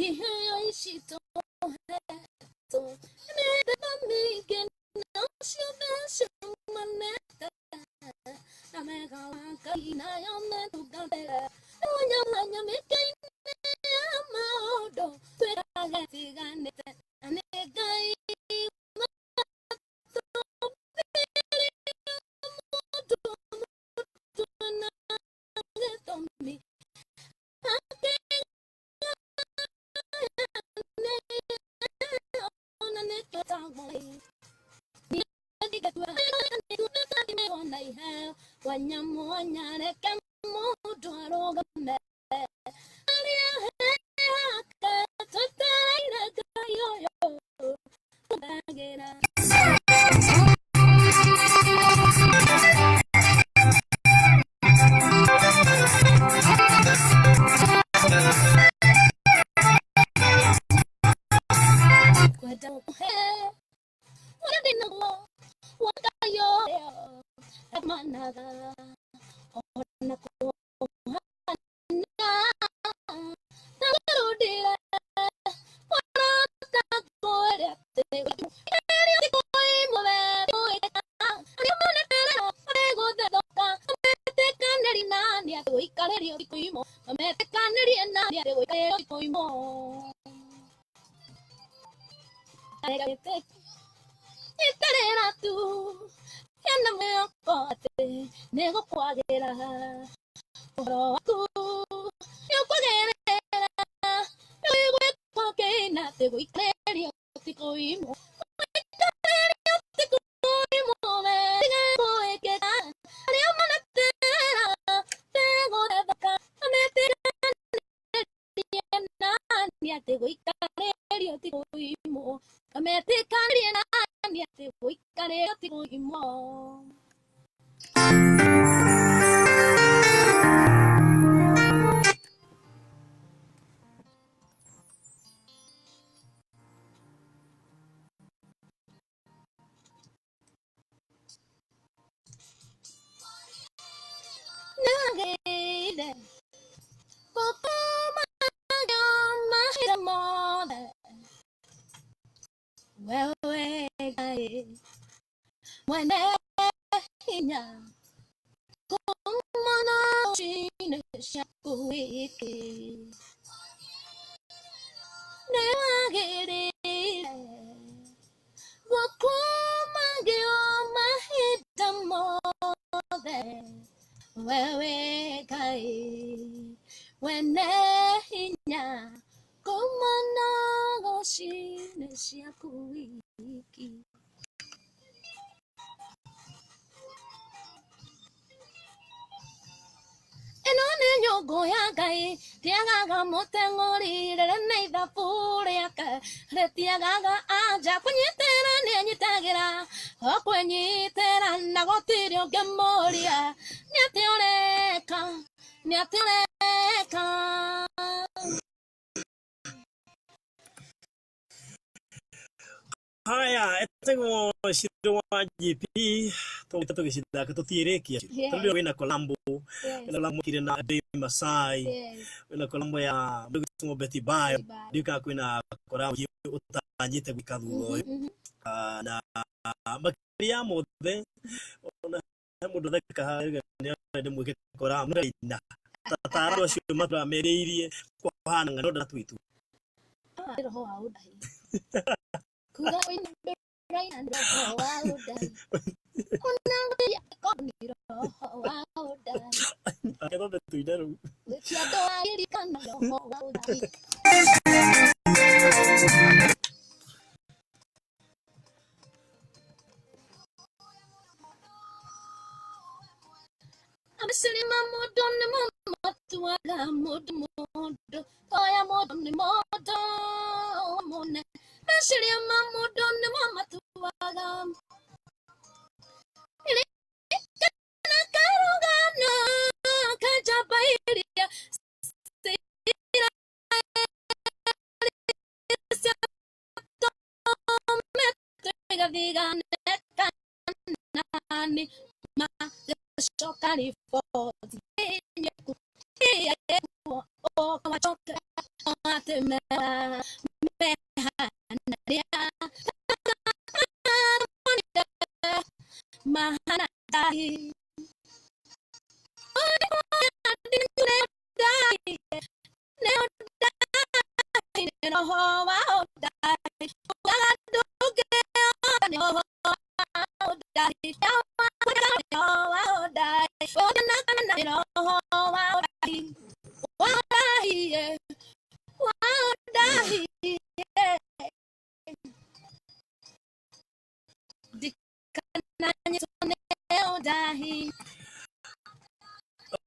Iheo ici tũhetwo nĩ mĩthemba mĩingĩ no ciothe ciumanĩte na mega wa Ngai nayo mĩtungatĩre mwanya mwanya mĩeke-inĩ ya maũndũ twĩkage tiganĩte na nĩ Ngai watũmbire mũndũ mũndũ na gĩtũmi ona nĩkĩo etagwo Ngai. Mwanya mwanya reke mũndũ arũgame harĩa hake twetereire Ngai ũyũ tũthagĩra. Kwenda gũkũhe ũrĩa ndĩnaguo wa Ngai ũyũ amanaga ona kũhana ta rũndire kwarota kwĩrĩ atĩ ĩrĩa thikũ imwe gwĩka arĩa moneterera megũthethũka metĩkanĩri nani atĩ gũikarĩrio thikũ imwe metĩkanĩrie nani atĩ gũikarĩrio thikũ imwe Eterera tu yana mwĩhoko atĩ nĩgũkwagĩra ũhoro waku nĩũkwagĩrĩra nĩwĩgwĩkwo kĩina atĩ gũikarĩrio thikũ imwe gũikarĩrio thikũ imwe tiga gwĩkĩka arĩa maneterera tegũthethũka metĩkanĩrie nani atĩ gũikarĩrio thikũ imwe metĩkanĩrie nani atĩ gũikarĩrio thikũ imwe. Nagĩire gũkũmaga mahinda mothe wewe Mwene hinya kumana cine ciaku wiki nĩwagĩrĩire gũkumagio mahinda mothe wewe Ngai wene hinya kumana gũcine ciaku wiki. Ĩno nĩ nyũngũ ya Ngai tiagaga mũteng'ũri rĩrĩ nĩ ithabu rĩake rĩtiagaga anja kũnyitĩra nĩanyitagĩra o kwĩnyitĩra na gũtirĩ ũngĩmũria nĩ atĩ ũreka nĩ atĩ ũreka. Haya, etagwo Shiro wa GP tũgĩte tũgĩcithaka tũtiĩrĩkia tondũ wĩna Colombo wĩna Colombo kire na Dave Masai wĩna Colombo ya mũgĩtwo Betty Bayo ndiũ kana kwĩna Colombo ũtanyĩte gwĩka thutha ũyũ na makĩria ya mothe ona he mũndũ theka harĩa nĩ mwĩke Colombo na tatara andũ acio matũra merĩirie kũhana ng'ano ndatwĩtu roho wa ũndahi kuga wĩna roho wa ũndahi ona ngũria nĩ roho wa ũndahi akethombe tuine rĩu gwĩtia andũ agirikana roho wa ũndahi. Amesema mũndũ nĩ matuaga mũndũ mũndũ toya mũndũ nĩ mũndũ mũne meciria ma mũndũ nĩmo matuaga ririkana karũgano ka njamba iria ciatũmĩtwo igathigane Kanaani magĩcoka riboti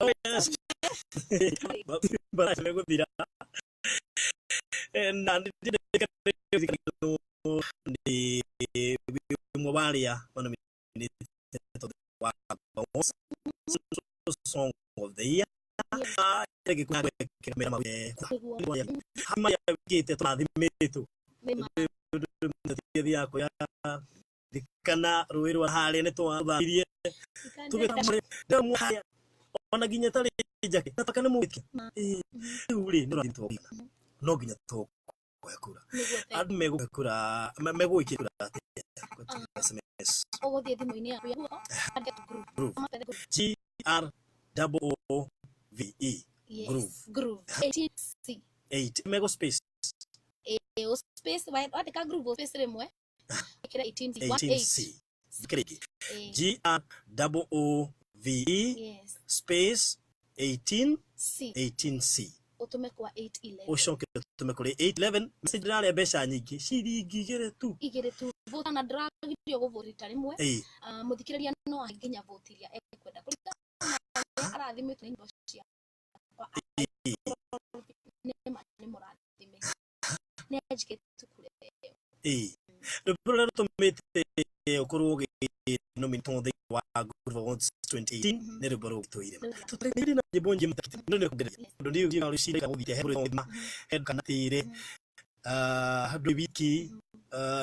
Oh yes. Bara nĩ gũthira na nĩ ũmwe wa arĩa manominated wa song of the year tũrathimĩtwo yakwa ya kana rũĩ rwa harĩa nĩ twathambirie tũgĩthamũrĩ ona nginya tarĩ njake nataka nĩ mũgĩtie rĩu rĩ nĩ ũrathimĩtwo no nginya tũkũhe kura andũ megũkũhe kura megũgũikia kura atĩa SMS ũgũthiĩ thimũ-inĩ yaku ya guoko andĩka Groove. G R O O V E Groove. Groove 18C 8 mego space o space wandĩka groove space rĩmwe ĩkĩra 18C 18C kĩrĩki G R O O V E yes space 18 C 18C ũtũme kwa 811 ũcoke ũtũme kũrĩ 811 message ndĩrarĩa mbeca nyingĩ ciringi igĩrĩ tu igĩrĩ tu vota na ndĩragirio gũvota rita rĩmwe. Ĩĩ. Mũthikĩrĩria no ahe nginya voti iria ekwenda kũringana na ũrĩa arathimĩtwo nĩ nyĩmbo ciakwa nĩ mũrathime nĩ anjĩkĩte kura ĩyo. Ĩĩ rwĩmbo rũrĩa rũtũmĩte ũkorwo ũgĩnominatwo thĩinĩ wa Groove Awards 2018 nĩ rwĩmbo rũgĩtũire tũtarĩ na nyĩmbo nyingĩ mũno nĩ kuongereria tondũ niĩ ũthiaga rũcinĩ gũthiĩ he rwĩmbo he kana tĩrĩ handũ wiki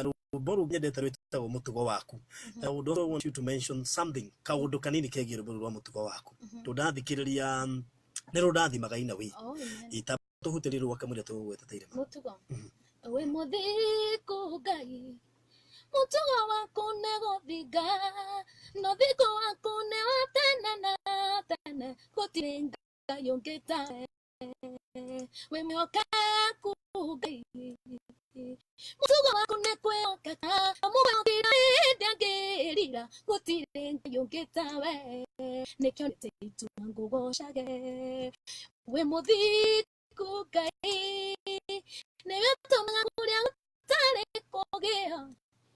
rwĩmbo rũu nyendete rwĩtagwo mũtugo waku. I would also want you to mention something kaũndũ kanini kegiĩ rwĩmbo rũu rwa mũtugo waku tondũ ndathikĩrĩria nĩ rũndathimaga in a way. Oh, amen. Ita tũhutĩrie rwake mũrĩa tũgwĩtete irĩma Mũtugo wĩ mũthingu Ngai Mũtugo waku nĩ gũthinga, na ũthingu waku nĩ wa tene na tene, gũtirĩ Ngai ũngĩ tawe. Wĩ mwĩhokeku Ngai, mũtugo waku nĩ kwĩhokeka, mũgũtira hĩndĩ angĩrira, gũtirĩ Ngai ũngĩ tawe. Nĩkĩo nĩte itua ngũgocage, wĩ mũthingu Ngai, nĩwe ũtũmaga kũrĩa gũtarĩ kũgĩo,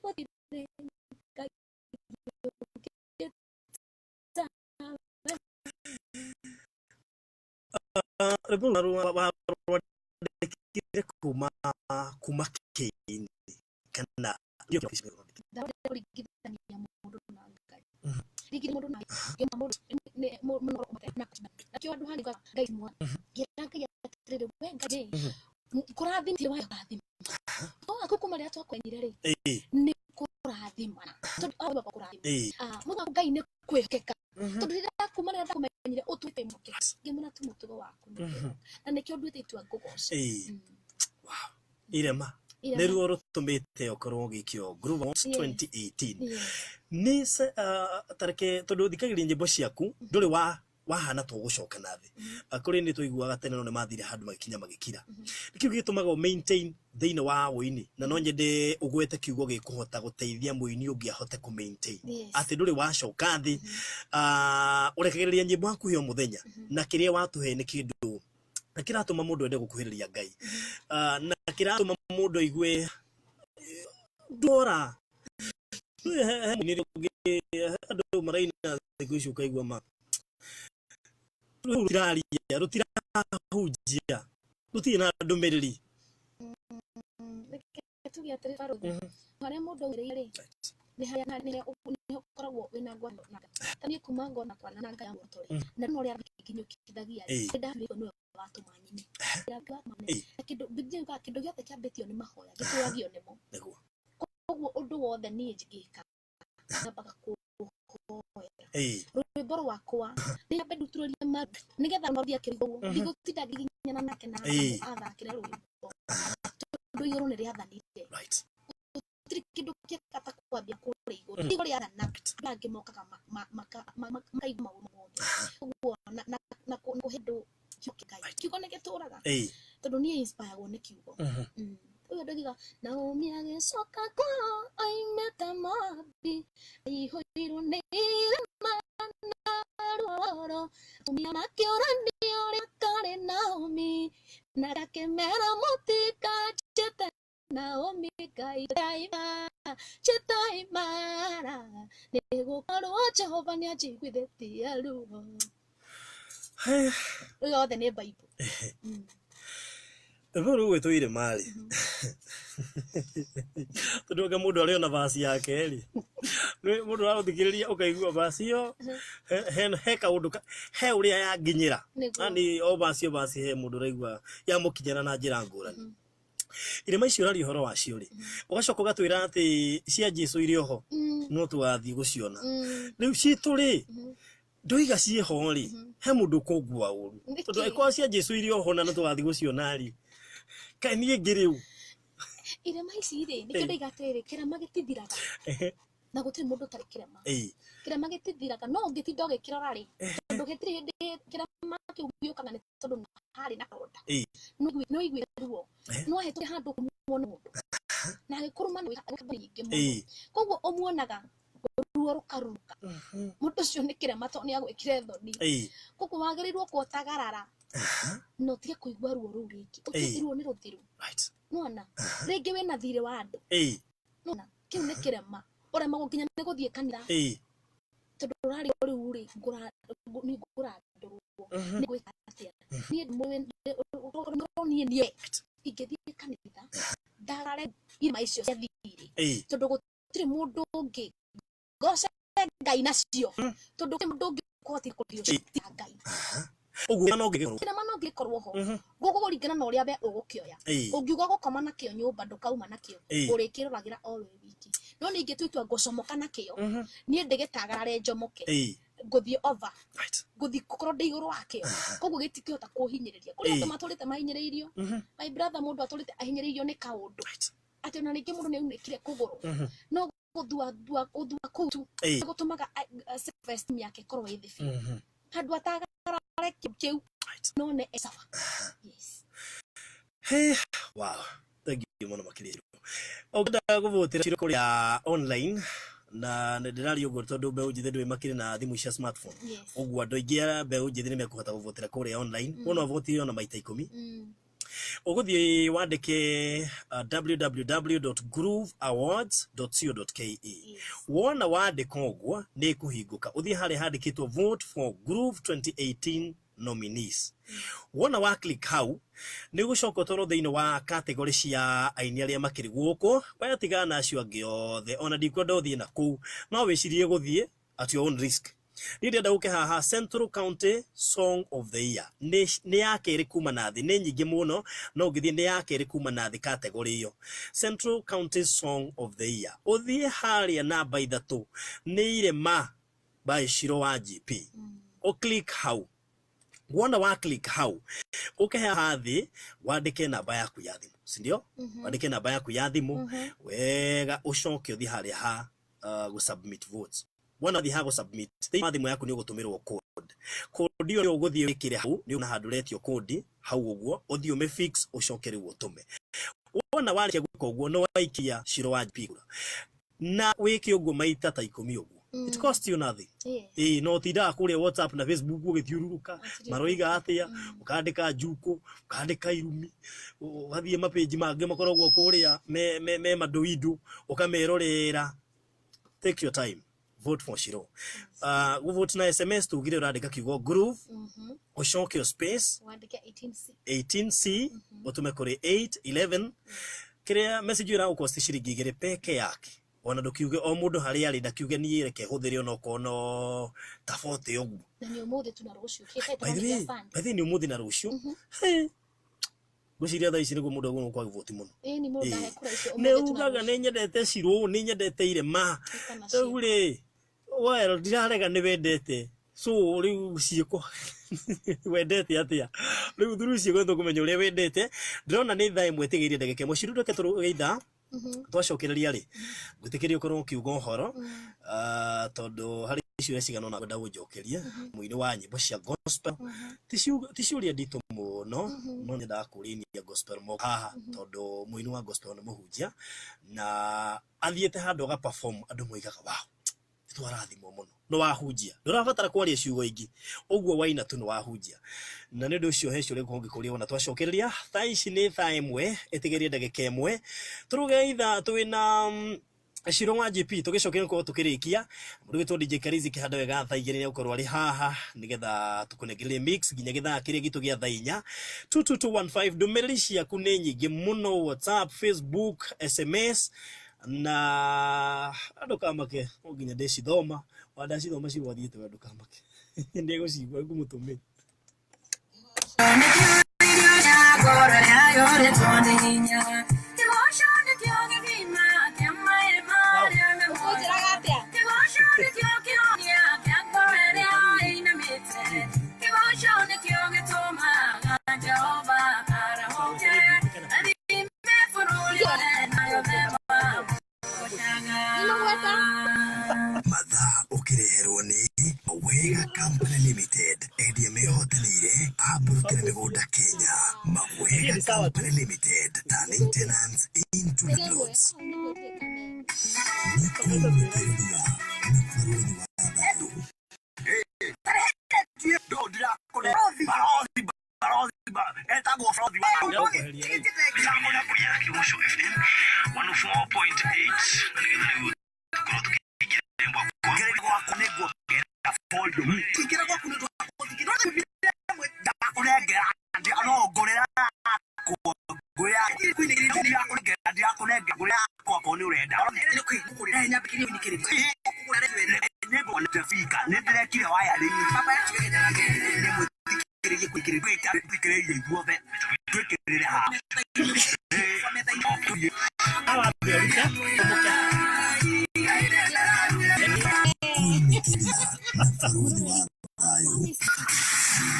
gũtirĩ Ngai ũngĩ tawe. Rwĩmbo rwandĩkire kuma kĩini kana Ndawenda kũringithania mũndũ na Ngai. Ringithania mũndũ na Ngai, mũndũ nĩ mũno na nakĩo andũ hangiuga Ngai ti mwana. Ngĩra Ngai atĩrĩrĩ, we Ngai rĩ, kũrathima wa kũrathima. Waku kuma rĩrĩa twakwenyire rĩ, nĩ kũrathimana. Tondũ wa kũrathima. Mũndũ waku Ngai nĩ kwĩhokeka. Tondũ rĩrĩa kuma rĩrĩa ndakũmenyire ũtuĩte mwĩhokeku. Ngĩmwĩra tu mũtugo waku nĩ kwĩhoka. Na nĩkĩo nduĩte itua ngũgooce. Wow. Irema nĩruo rũtũmĩte ũkorwo ũgĩikio Groove Awards 2018. Nĩ tareke tondũ thikagĩrĩria nyĩmbo ciaku ndũrĩ wa wahana to gũcoka na thĩ. Kũrĩ nĩ twaiguaga tene no nĩ mathire handũ magĩkinya magĩkira. Nĩkĩo gĩtũmaga ũ maintain thĩinĩ wa ũini na no nyende ũgwete kiugo gĩkũhota gũteithia mũini ũngĩ ahote kũ maintain. Atĩ ndũrĩ wacoka thĩ, ũrekagĩrĩria nyĩmbo hakuhĩ o mũthenya na kĩrĩa watũhe nĩ kĩndũ na kĩratũma mũndũ ende gũkuhĩrĩria Ngai, na kĩratũma mũndũ aigue ndora he mũini ũngĩ andũ maraina thikũ ici ũkaigua ma rũtiraria rũtirahunjia rũtirĩ na ndũmĩrĩri. Reke tuge atĩrĩ barũthi, harĩa mũndũ aumĩrĩire rĩ, nĩ harĩa nĩ ũkoragwo wĩna ngwatanĩro na Ngai. Ta niĩ kuma ngona kwana na Ngai ya muoroto rĩ, na no ũrĩa nginyũkithagia rĩ, nĩ ndatuĩrwo nĩwe watũma nyine. Na kĩndũ Biblia yugaga kĩndũ gĩothe kĩambĩtio nĩ mahoya gĩtũragio nĩmo. Koguo ũndũ wothe niĩ njĩkaga nyambaga kũhoya. Rwĩmbo rwakwa nyambe nduturũrie maru nĩgetha mathiĩ akĩrigwo ndigũtinda ngiginyana nake na athakĩre rwĩmbo tondũ igũrũ nĩ rĩathanire. Gũtirĩ kĩndũ kĩega ta kwambia kũrĩa igũrũ. Igũrũ rĩathana andũ angĩ mokaga makaigua maũndũ mothe. Ũguo na kũhe andũ kiugo kĩa Ngai. Kiugo nĩ gĩtũraga tondũ niĩ inspiragwo nĩ kiugo. Ũyũ ndoiga Naomi agĩcoka kwao oimĩte Moabi aihũirwo nĩ irema na ruoro. Atumia makĩũrania ũrĩa karĩ Naomi na akĩmera mũtikanjĩte Naomi Ngai njĩtai Mara nĩgũkorwo Jehova nĩanjiguithĩtie ruo. Rĩu yothe nĩ Bible. Rwĩmbo rũu rwĩtwo irema rĩ, tondũ anga mũndũ arĩ ona vaci yake rĩ, mũndũ aragũthikĩrĩria ũkaigua vaci ĩyo he kaũndũ he ũrĩa yanginyĩra. Yaani o vaci o vaci he mũndũ ũraigua yamũkinyĩra na njĩra ngũrani. Irema icio ũraria ũhoro wacio rĩ, ũgacoka ũgatwĩra atĩ cia Jesũ irĩ oho, no tũgathiĩ gũciona. Rĩu citũ rĩ, ndoiga ciĩho rĩ, he mũndũ ũkũngua ũru. Tondũ angĩkorwo cia Jesũ irĩ oho na no tũgathiĩ gũciona rĩ, kaĩ niĩ ngĩrĩ ũ? Irema ici rĩ, nĩkĩo ndoiga atĩrĩrĩ, kĩrema gĩtithiraga. Na gũtirĩ mũndũ ũtarĩ kĩrema. Kĩrema gĩtithiraga, no ũngĩtinda ũgĩkĩrora rĩ, tondũ gĩtirĩ hĩndĩ kĩrema kĩu gĩũkaga nĩ tondũ harĩ na karonda. No ũigue ruo. No ahĩtũke handũ kũmuona mũndũ. Na agĩkũrũma nĩ wĩka nyingĩ mũno. Koguo ũmuonaga ruo rũkaruruka. Mũndũ ũcio nĩ kĩrema tondũ nĩ agwĩkire thoni. Koguo wagĩrĩirwo kũtagarara na ũtige kũigua ruo rũu rĩngĩ. Ũtige ruo nĩ rũthiru. Nĩwona? Rĩngĩ wĩna thirĩ wa andũ. Nĩwona? Kĩu nĩ kĩrema. Ũremagwo nginya nĩ gũthiĩ kanitha. Tondũ ũrarigwo rĩu rĩ, nĩ ngũrandũrwo. Nĩ ngwĩka atĩa? Niĩ niĩ niĩ ingĩthiĩ kanitha ndagare irema icio cia thirĩ. Tondũ gũtirĩ mũndũ ũngĩ ngoce Ngai nacio. Tondũ gũtirĩ mũndũ ũngĩ ũkũhotithia kũrĩa ũcio Ngai. Ũguo no ngĩkorwo. Kĩrema no ngĩkorwo ho. Gũkũringana na ũrĩa we ũgũkĩoya. Ũngiuga gũkoma nakĩo nyũmba ndũkauma nakĩo. Ũrĩkĩroragĩra o wĩ wiki. No niĩ ingĩtua itua ngũcomoka nakĩo, niĩ ndĩgĩtagarare njomoke. Ngũthiĩ over. Ngũthiĩ gũkorwo ndĩ igũrũ wakĩo. Koguo gĩtingĩhota kũhinyĩrĩria. Kũrĩ andũ matũrĩte mahinyĩrĩirio. My brother mũndũ atũrĩte ahinyĩrĩirio nĩ kaũndũ. Atĩ ona rĩngĩ mũndũ nĩ aunĩkire kũgũrũ, no gũthua thua gũthua kũu tu gũtũmaga self esteem yake ĩkorwo ĩ thĩ biũ, handũ atagarare kĩu kĩu no nĩ sawa, yes. Hey, wow. Thank you mũno makĩria. Ũngĩenda gũvotera Shiro kũrĩa online, na nĩ ndĩraria ũguo tondũ mbeũ njĩthĩ ndũĩ makĩrĩ na thimũ cia smartphone. Ũguo andũ aingĩ a mbeũ njĩthĩ nĩ mekũhota gũvotera kũrĩa online. Wona ũvotire ona maita 10. Ũgũthiĩ wandĩke www.grooveawards.co.ke. Wona wandĩka ũguo nĩ ĩkũhingũka, ũthiĩ harĩa handĩkĩtwo "Vote for Groove 2018 nominees". Wona wa click hau, nĩ ũgũcoka ũtwarwo thĩinĩ wa category cia aini arĩa makĩrĩ gũkũ. We tigana na acio angĩ othe, ona ndikwenda ũthiĩ na kũu, no wĩcirie gũthiĩ at your own risk. Niĩ ndĩrenda gũke haha Central County Song of the Year. Nĩ ya kerĩ kuma na thĩ, nĩ nyingĩ mũno, no ũngĩthiĩ nĩ ya kerĩ kuma na thĩ category ĩyo, Central County Song of the Year. Ũthiĩ harĩa namba 3, nĩ Irema by Shiro wa GP. Ũclick hau. Wona wa click hau, ũke haha thĩ wandĩke namba yaku ya thimũ, si ndio? Wandĩke namba yaku ya thimũ wega, ũcoke ũthiĩ harĩa ha gũ-submit votes. Wona wathiĩ ha gũ-submit, thĩinĩ wa thimũ yaku nĩ ũgũtũmĩrwo code. Code ĩyo ũgũthiĩ wĩkĩre hau, nĩ na handũ ũretio code hau ũguo, ũthiĩ ũmĩ-fix, ũcoke rĩu ũtũme. Wona warĩkia gwĩka ũguo, nĩ waikia Shiro wa GP kura, na wĩke ũguo maita ta 10 ũguo. It costs you nothing. Ĩĩ, no ũtindaga kũrĩa WhatsApp na Facebook ũgĩthiũrũrũka maroiga atĩa, ũkandĩka njukũ, ũkandĩka irumi, ũgathiĩ mapĩnji mangĩ makoragwo kũrĩa me manduindu ũkamerorera. Take your time, vote for Shiro. Gũvote na SMS, tugire ũrandĩka kiugo "groove", ũcoke space, wandĩke 18C. 18C, ũtũme kũrĩ 811. Kĩrĩa message ĩyo ĩragũkosti ciringi 2 peke yake. Ona ndũkiuge o mũndũ harĩa arĩ ndakiuge niĩ reke hũthĩre onokorwo no ta 40 ũguo. Na nĩ ũmũthĩ tu na rũciũ. Kĩkaĩ By the way, by the way, nĩ ũmũthĩ na rũciũ. Hey, ngwĩciria thaa ici nĩguo mũndũ agũrwo kwa gĩvoti mũno. Ĩĩ, nĩ mũndũ ndahe kura icio Nĩ ũmũthĩ tu na ugaga rũciũ. Nĩ nyendete Shiro, nĩ nyendete Irema. Ĩka nacio. Rĩu rĩ, well, ndirarega nĩ wendete, so rĩu ciĩko wendete atĩa rĩu through ciĩko tũkũmenya ũrĩa wendete. Ndĩrona nĩ thaa 1 ĩtigĩire ndagĩka 1. Ciru, reke tũrũge ithaa. Twacokereria rĩ, ngwĩtĩkĩria ũkorwo ũkiuga ũhoro, tondũ harĩ ciũria cigana ũna ngwenda ũnjokerie mũini wa nyĩmbo cia gospel. Ti ciũria nditũ mũno, no nyendaga kũũria gospel mo haha, tondũ mũini wa gospel nĩ mũhunjia na athiĩte handũ aga perform, andũ moigaga, "Wow, nĩ twarathimwo mũno." Nĩ wahunjia, ndũrabatara kwaria ciugo ingĩ, ũguo waina tu nĩ wahunjia. Na nĩ ũndũ ũcio he ciũria ngũkorwo ngĩkũria wona twacokereria. Thaa ici nĩ thaa 1 ĩtigĩrie ndagĩka 1, tũruge ithaa twĩna Shiro wa GP. Tũgĩcokeria gũkorwo tũkĩrĩkia, mũndũ wĩtwo DJ Karizi kĩhanda wega thaa 2 nĩ egũkorwo arĩ haha nĩgetha tũkũnengererie mix nginya gĩthaa kĩrĩa gitũ gĩa thaa 4. 22215, ndũmĩrĩri ciaku nĩ nyingĩ mũno, WhatsApp, Facebook, SMS, na ndũkamake, no nginya ndĩcithoma. Wandacithoma, Shiro athiĩte we, ndũkamake, ndĩgũcigua ngũmũtũmĩra. Ũkũnjĩraga atĩa? Kĩgoco nĩkĩo gĩtũmaga Jehova arahũke, athime bũrũri wothe na yothe mamũgocaga. Nĩmagweta. Mathaa ũkĩreherwo nĩ Wega Company Limited, endia mehotanĩire a mburuti na mĩgũnda Kenya. Mawega Company Limited, turning tenants into Nĩ rĩmwe. landlords. Hau nĩguo tuĩkane. Nĩ kũmĩkĩrĩria na bũrũri wa thayũ. Etagwo barothi wa Kĩgoco FM 104.8, na nĩgetha rĩu tũkorwo tũkĩingĩra ĩmwe kwa volume. Kĩingĩra gwaku nĩ ndakũnengera, no ngũrĩra yakwa, ngũrĩra ndirakũnengera, ngũrĩra yakwa akorwo nĩ ũrenda. Nĩ ndĩrekire wiring twĩkĩrĩrie ithuothe, twĩkĩrĩre haha. Awambe ũrute ũmũke. Kũmĩkĩrĩria na bũrũri wa thayũ.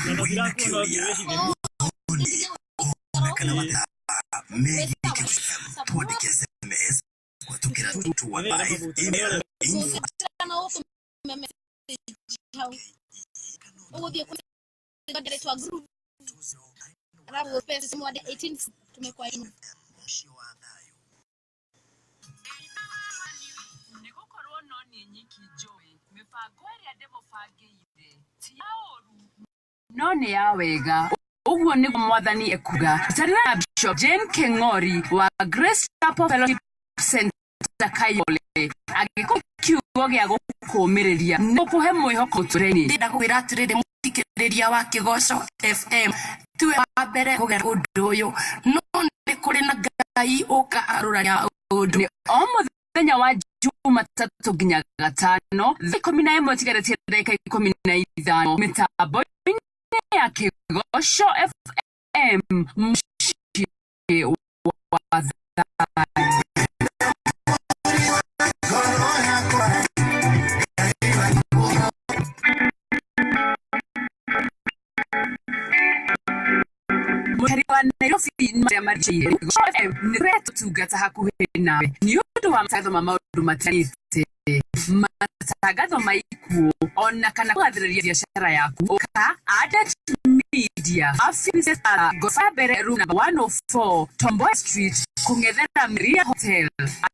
Na ndirakuona ũngĩwĩhithĩria. Kana mathaa megiĩ Kĩgoco FM, twandĩke. Kũhetũkĩra 2215 email info Kana ũtũme message hau. Ũgũthiĩ kũrĩ rĩtwa group alafu pesa mwade 18 tumekuwa mũciĩ wa thayũ. Nĩ gũkorwo no niĩ nyiki njũĩ mĩbango ĩrĩa ndĩmũbangĩire ti ya ũũru no nĩ ya wega, ũguo nĩguo Mwathani ekuga. Tarĩra na Bishop Jane Keng'ori wa Grace Chapel Fellowship Center Kayole angĩkorwo kiugo gĩa gũkũũmĩrĩria nĩ gũkũhe mwĩhoko mũtũrĩre-inĩ. Ndĩrenda gũkwĩra atĩrĩrĩ, mũthikĩrĩria wa Kĩgoco FM, tiwe wa mbere kũgera ũndũ ũyũ, no nĩ kũrĩ na Ngai ũka arũrania ũndũ. Nĩ o mũthenya wa Jumatatũ nginya Gatano thaa 11 tigarĩtie ndagĩka 15 mĩtambo-inĩ ya Kĩgoco FM, mũciĩ wa thayũ. Mũikari wa Nairobi marĩa marigicĩirie, Kĩgoco FM nĩ tũretũtungata hakuhĩ nawe nĩ ũndũ wa matangatho ma maũndũ matiganĩte, matangatho ma ikuũ ona kana kũgathĩrĩria biacara yaku. Ũka Adet Media office, ngoroba ya mbere, room number 104, Tomboy Street, kũng'ethera Maria Hotel.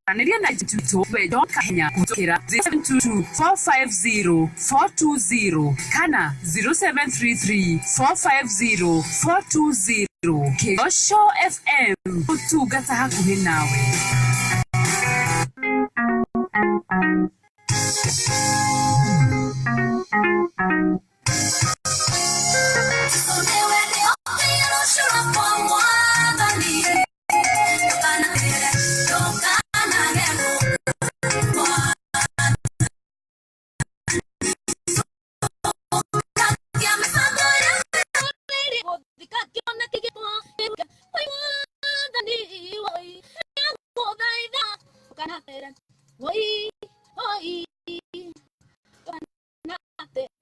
Aranĩria na agent witũ we John Kahenya kũhĩtũkĩra 0722 450 420 kana 0733 450 420. Kĩgoco FM, ũtungata hakuhĩ nawe. Woi, woi, ndũkanatere.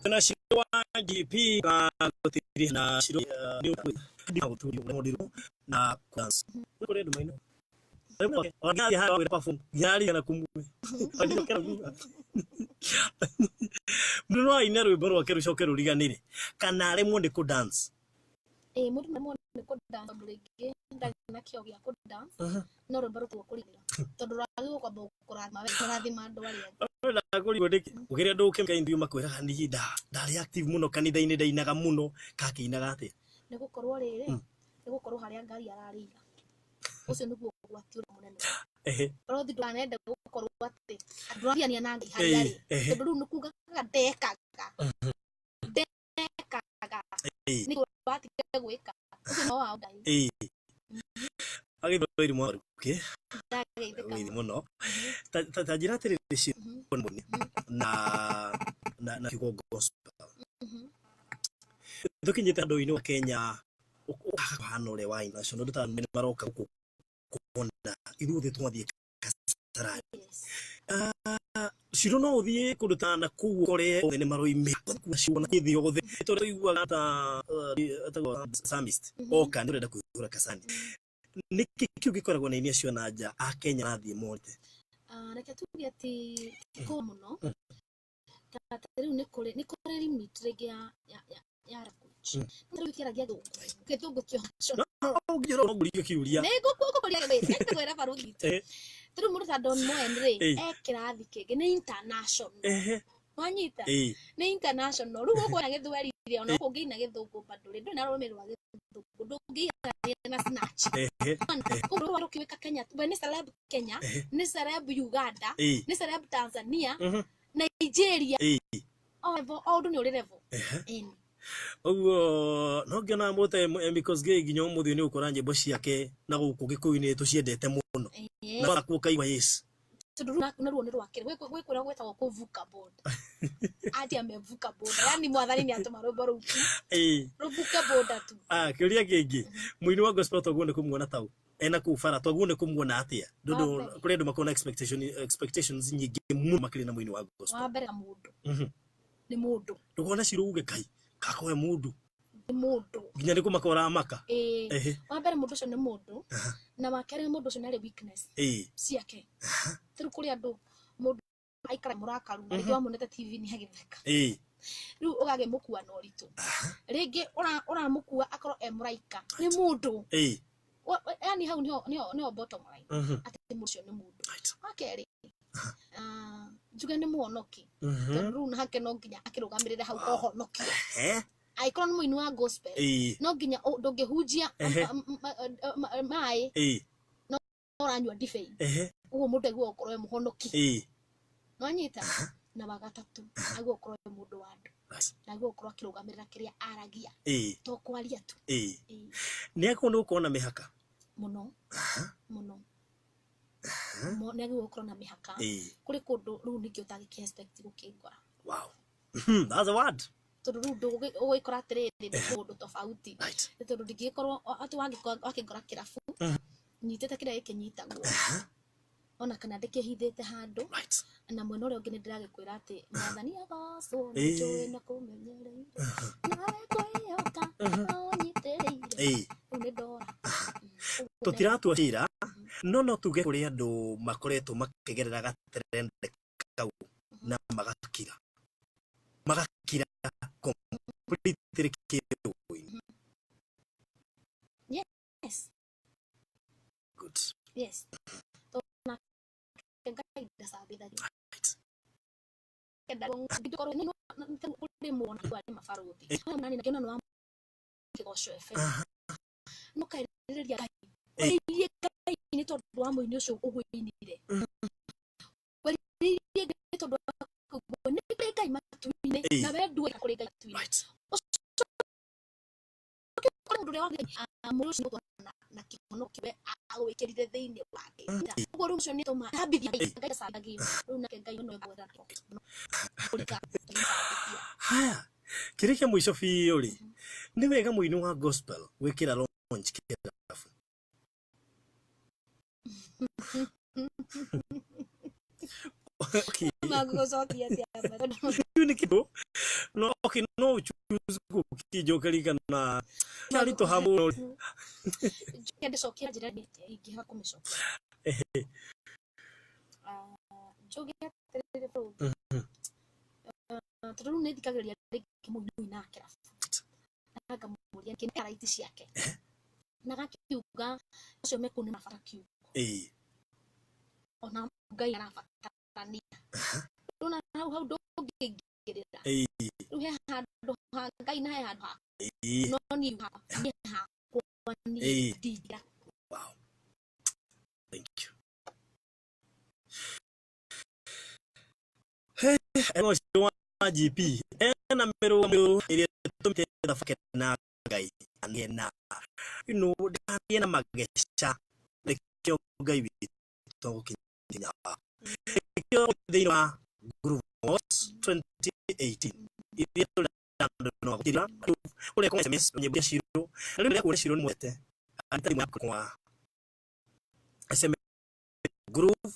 Na Shiro wa GP ka gutiri na Shiro ni guturi na dance kuri ndu maino ona ha wira perform yari na kumwe mundu no aine rwimbo rwake rucoke ruriganire kana aremwo ni ku dance. Ĩĩ, mũndũ no nĩ kũ dance tondũ rĩngĩ ndarĩ na kĩo gĩa kũ dance, no rwĩmbo rũkorwo kũrigĩra tondũ rwagĩrĩirwo kwamba kũrathima we, kũrathima andũ arĩa angĩ. Ndakũrigwo nĩkĩ ũkĩrĩa andũ ũkĩmka interview makwĩraga niĩ ndarĩ active mũno kanitha-inĩ, ndainaga mũno, kakĩinaga atĩa? Nĩ gũkorwo rĩrĩ, nĩ gũkorwo harĩa Ngai ararĩira, ũcio nĩguo ũgwati ũrĩa mũnene. Barothi, ndũkanende gũkorwo atĩ andũ aragiania na Ngai harĩa arĩ, tondũ rĩu nĩ kugaga ndekaga ndekaga nĩ watiga gwĩka ũcio no wa Ngai. Agĩthwo irimũ waruke Ndageithĩka. Wĩri mũno. Ta njĩra atĩrĩrĩ, Shiro na kiugo gospel tũkinyĩte andũ-inĩ wa Kenya ũkahana ũrĩa wa international, andũ ta nĩ maroka gũkũ kuona ithuothe twathiĩ Kasarani. Shiro, no ũthiĩ kũndũ ta na kũu ũkore othe nĩ maroimĩra ciona thĩ yothe tondũ tũiguaga ta etagwo Psalmist oka nĩ ũrenda kũihũra Kasarani. Nĩkĩ kĩu gĩkoragwo na aini acio na nja a Kenya marathiĩ morĩte? Ah, reke tuge atĩ ti kũũ mũno, ta rĩu nĩ kũrĩ limit rĩngĩ ya language. Rĩu kĩaragia Gĩthũngũ, Gĩthũngũ kĩo Ũngĩrora no ngũrie kĩũria. Nĩ ngũkũria ngwĩra baruthi witũ. Ta rĩu mũndũ ta Don Moen rĩ, e kĩrathi kĩngĩ, nĩ international. Wanyita? Nĩ international. Rĩu gũkũ na gĩthweri rĩ, ona ũngĩina Gĩthũngũ bado rĩ, ndũrĩ na rũrĩmĩ rwa Gĩthũngũ, ndũngĩiganania na Snatch. Koguo rũkĩũĩka Kenya, we nĩ celeb Kenya, nĩ celeb Uganda, nĩ celeb Tanzania, Nigeria, o level, o ũndũ nĩ ũrĩ level. Ĩni. Ũguo no ngĩona mũte Emmy Kosgei nginya ũmũthĩ nĩ ũkora nyĩmbo ciake na gũkũ Gĩkũyũ-inĩ tũciendete mũno. Na kuo kaigua yes. Tondũ rĩu naruo nĩ rwakĩrĩ gwĩ kũrĩa gwĩtagwo kũvuka boda, ati amevuka boda, yani mwathani nĩ atũma rwĩmbo rũu tu rũvuke boda tu. Ah, kĩũria kĩngĩ, mũini wa gospel twaguo nĩ kũmuona tau ena kũu bara, twaguo nĩ kũmuona atĩa? Ndũndũ Wa mbere. kũrĩ andũ makoragwo na expectations nyingĩ mũno makĩria na mũini wa gospel. Wa mbere na mũndũ nĩ mũndũ. Ndũkona ciro uge kai kakoe mũndũ. Nĩ mũndũ. Nginya nĩ kũmaka ũramaka. Ĩĩ. Wa mbere mũndũ ũcio nĩ mũndũ, na wa kerĩ mũndũ ũcio nĩ arĩ weakness ciake. Rĩu kũrĩ andũ mũndũ aikara mũrakaru na rĩngĩ wamuonete TV nĩ agĩtheka, rĩu ũgagĩmũkua na ũritũ, rĩngĩ ũramũkua akorwo e mũraika, nĩ mũndũ. Yani hau nĩho bottom line, atĩ mũndũ ũcio nĩ mũndũ. Wa kerĩ, njuge nĩ mũhonoki, tondũ rĩu nake no nginya akĩrũgamĩrĩre hau ũhonokio. Angĩkorwo nĩ mũini wa gospel, no nginya ndũngĩhunjia maĩ no ũranyua ndibei. Ũguo mũndũ aiguaga gũkorwo e mũhonoki. Nwanyita? Na wa gatatũ, aguo gũkorwo e mũndũ wa andũ, na aguo gũkorwo akĩrũgamĩrĩra kĩrĩa aragia, to kwaria tu. Ĩĩ. Nĩ akorwo nĩ gũkorwo na mĩhaka. Mũno mũno. Nĩ agĩrĩirwo gũkorwo na mĩhaka. Kũrĩ kũndũ rĩu ningĩ ũtangĩkĩ expect gũkĩngora. Wow. That's a word. Tondũ rĩu ũgũgĩkora atĩrĩrĩ, nĩ kũndũ tofauti. Nĩ tondũ ndingĩgĩkorwo atĩ wakĩngora kĩrabu nyitĩte kĩrĩa gĩkĩnyitagwo, ona kana ndĩkĩhithĩte handũ, na mwena ũrĩa ũngĩ nĩ ndĩragĩkwĩra atĩ mwathani agocwo, nĩ njũĩ na kũmenyereire nawe kwĩhoka ũnyitĩrĩire. Rĩu nĩ ndora. Ũguo. Tũtiratua cira, no tuge kũrĩ andũ makoretwo makĩgerera gatrend kau na magakira completely kĩũĩ. Yes. Good. Yes, tondũ nake Ngai ndacambithagia. Kenda kũrĩ mũndũ arĩ mabarũthi nani na nĩ wa Kĩgoco FM, no kairĩrĩria Ngai, werĩirie Ngai nĩ tondũ wa mũini ũcio ũgũinire, werĩirie Ngai nĩ tondũ wa kũigua nĩ kũrĩ Ngai matu-inĩ, na we ndue kũrĩ Ngai matu-inĩ. Ũcoke kũrĩ mũndũ ũrĩa wagĩrĩire, mũndũ ũcio nĩ na kĩhonokio we agwĩkĩrire thĩinĩ wake. Ũguo rĩu ũcio nĩ tũma thambithia Ngai. Ngai ndacambithagio. Rĩu nake Ngai no egwetha kũrika. Haya, kĩrĩa kĩa mũico biũ rĩ, nĩ wega mũini wa gospel gwĩkĩra launch kĩrabu? Okay. Magũgũcokia atĩa tondũ Kĩu nĩ kĩndũ no, okay, no choose gũkĩnjokeria kana kĩaritũha mũno. Njoke ndĩcokie na njĩra ingĩhota kũmĩcokia. Njuge atĩrĩrĩ bũrũri, tondũ rĩu nĩ thikagĩrĩria rĩngĩ mũini ũinaga kĩrabu na ngamũria nĩkĩ right ciake, na gakiuga acio me kũu nĩ marabatara kiugo, ona Ngai arabatarania. Rĩu na hau ndũngĩingĩrĩra. Rĩu he handũ ha Ngai na he handũ ha no niĩ hakwa niĩ ndingĩra. Wow, thank you. Hey, eno ũcio wa GP ena mĩrũgamo ĩrĩa ĩtũmĩte thabake na Ngai na ndagĩe na mageca, nĩkĩo Ngai witũ gũkinya nĩkĩo thĩinĩ wa Groove Awards 2018 iria tũrĩ andũ no gũkira kũrĩa kwa SMS nyĩmbo cia Shiro, na rĩu rĩrĩa Shiro nĩ mwete andĩka thimũ yaku kwa SMS Groove,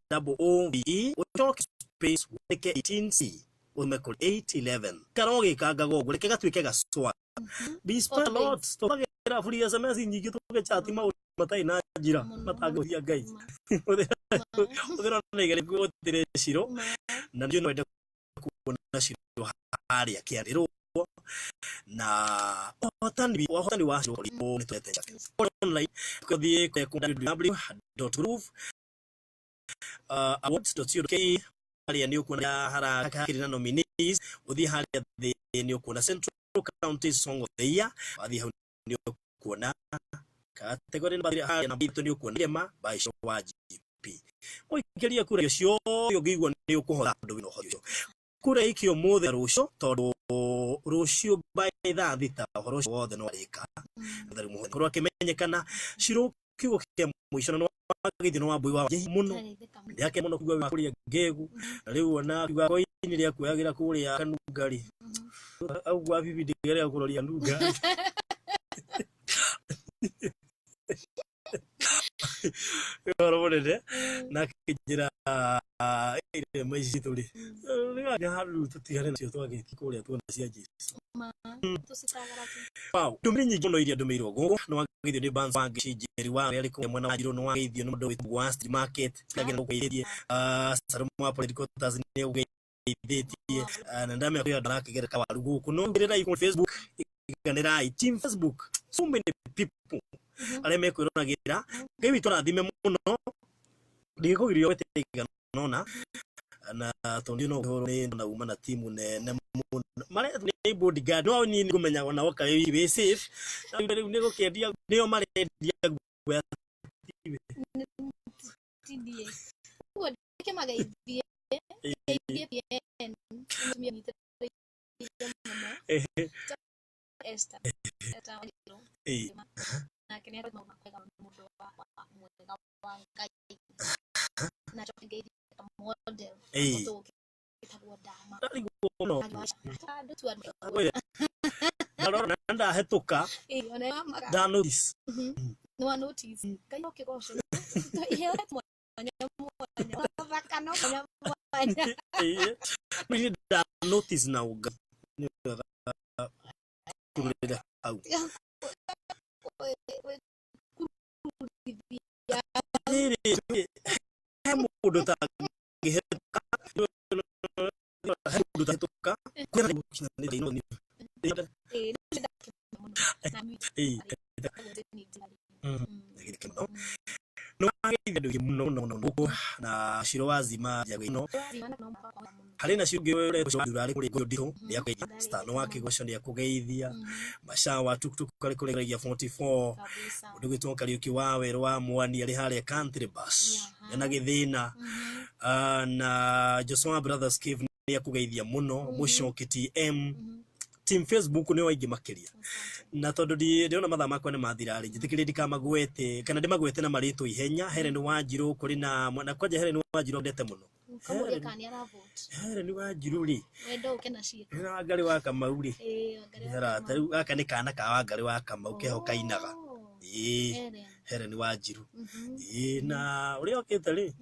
GROOVE, ũcoke space wandĩke 18C ũtũme kũrĩ 811. Ikara ũgĩkangaga ũguo, reke gatuĩke gacwa. Be spend a lot tũhagĩra free SMS nyingĩ, tũgĩchati maũndũ matarĩ na njĩra matangĩhũthia Ngai. Hũthĩra na igerio gũtĩrĩ Shiro, na nĩ no wende kuona Shiro harĩa kĩarĩrwo na ũhotani wa Shiro nĩ twete online kũthiĩ www.groove awards.co.ke, harĩa nĩ ũkuona harakĩrĩ na nominees. Ũthiĩ harĩa thĩ nĩ ũkuona Central County Song of the Year. Wathiĩ hau nĩ ũkuona category namba harĩa namba itũ, nĩ ũkuona Irema by Shiro wa GP. Ũikĩrie kura ciothe ũngĩigua nĩ ũkũhota ũndũ wĩna ũhoti ũcio. Kura ikio ũmũthĩ na rũciũ, tondũ rũciũ by thaa 6 ũhoro ũcio wothe nĩ warĩka. Korwo akĩmenyekana Shiro, kiugo kĩa mũico na Wageithio nĩ Wambui wa Njĩhi mũno. Ndageithĩka mũno. Ndĩake mũno kuga wa kũrĩa ngegu. Na rĩu ona kuga koini rĩa kuoyagĩra kũrĩa kanungari. Au gwa bibi ndĩgerera kũroria nunga. Ũhoro mũnene na akĩnjĩra irema ici citũ rĩ nĩ handũ rĩu tũtigane nacio twagĩthiĩ kũrĩa tuona cia Jesu. Ma tũcitagara tu. Wow, ndũmĩrĩri nyingĩ mũno iria ndũmĩirwo gũkũ. Nĩ wageithio nĩ Barnes wa Njeri wa arĩa arĩ kũrĩa mwena wa Njirũ, nĩ wageithio nĩ mũndũ wĩtagwo wa Street Market agĩra gũkũgeithĩtie. Salome wa Police Quarters nĩ ũgeithĩtie. Na ndamenya kwĩ andũ marakĩgerera kawaru gũkũ. No ngĩrĩrai kũrĩ Facebook, iganĩrai team Facebook, so many people arĩa mekwĩroragĩra. Ngai witũ arathime mũno, ndigĩkũgiria wete igana ona na tondũ no ũhoro nĩ na uma na timu nene mũno maretwo nĩ bodyguard no niĩ nĩngũmenya ona woka wĩ safe. Na rĩu nĩ gũkĩendia nĩo marendia guoya tiwe. TDA. Ũguo ndĩkĩmageithie. Geithie PN. Mũtumia nyitĩrĩire mũno. Esther. Esther Wanjiru. Nake nĩ arĩ maũndũ mega mũndũ wakwa mwega wa Ngai. Na njoke ngeithie model. Mũndũ wĩtagwo Dama. Ndarigwo mũno. Andũ tu andũ. Ndarora na ndahĩtũka Ĩĩ, ona wamaka. nda notice. Nĩ wa notice. Ngai no kĩgoco. Iheo mwanya mwanya. Thaka no mwanya mwanya. Niĩ nda notice na ũnga nĩ wega kũrũrĩra hau. Kururithia. Rĩrĩ, he mũndũ ũtangĩhetũka, he mũndũ ũtangĩhetũka kwĩna gũkinyanĩria ino nĩ Ĩĩ, nĩ ndakena mũno. Na Nĩ mũno. Nĩ wageithia andũ aingĩ mũno mũno mũno gũkũ na Shiro wa Zima njago ĩno. Harĩ na Shiro ũngĩ ũretwo Shiro wa Ndura arĩ kũrĩa Ngũyũ Nditũ nĩ akũgeithia. Star wa Kĩgoco nĩ akũgeithia. Masha wa Tuktuk arĩ kũrĩa Gĩragia 44. Kabisa. Mũndũ gwĩtwo Kariũki wa Werũ wa Mwani arĩ harĩa Country Bus ena gĩthĩna. Na Joshua Brothers Cave nĩ akũgeithia mũno. Mũcoki TM team Facebook nĩ aingĩ makĩria. Na tondũ ndĩrona mathaa makwa nĩ mathira rĩ, njĩtĩkĩrie ndikamagwete kana ndĩmagwete na marĩtwa ihenya. Helen Wanjiru kũrĩ na na kwanja Helen Wanjiru ndete mũno. Kamũria kana nĩ aravote. Helen Wanjiru rĩ, Wendo ũke na ciĩko. nĩ Wangarĩ wa Kamau rĩ. Ĩĩ, Wangarĩ wa Nĩ Kamau. rĩu gaka nĩ kana ka Wangarĩ wa Kamau keho kainaga. Oh, Ĩĩ, Helen. Helen Wanjiru. Ĩĩ, na ũrĩa okĩte rĩ,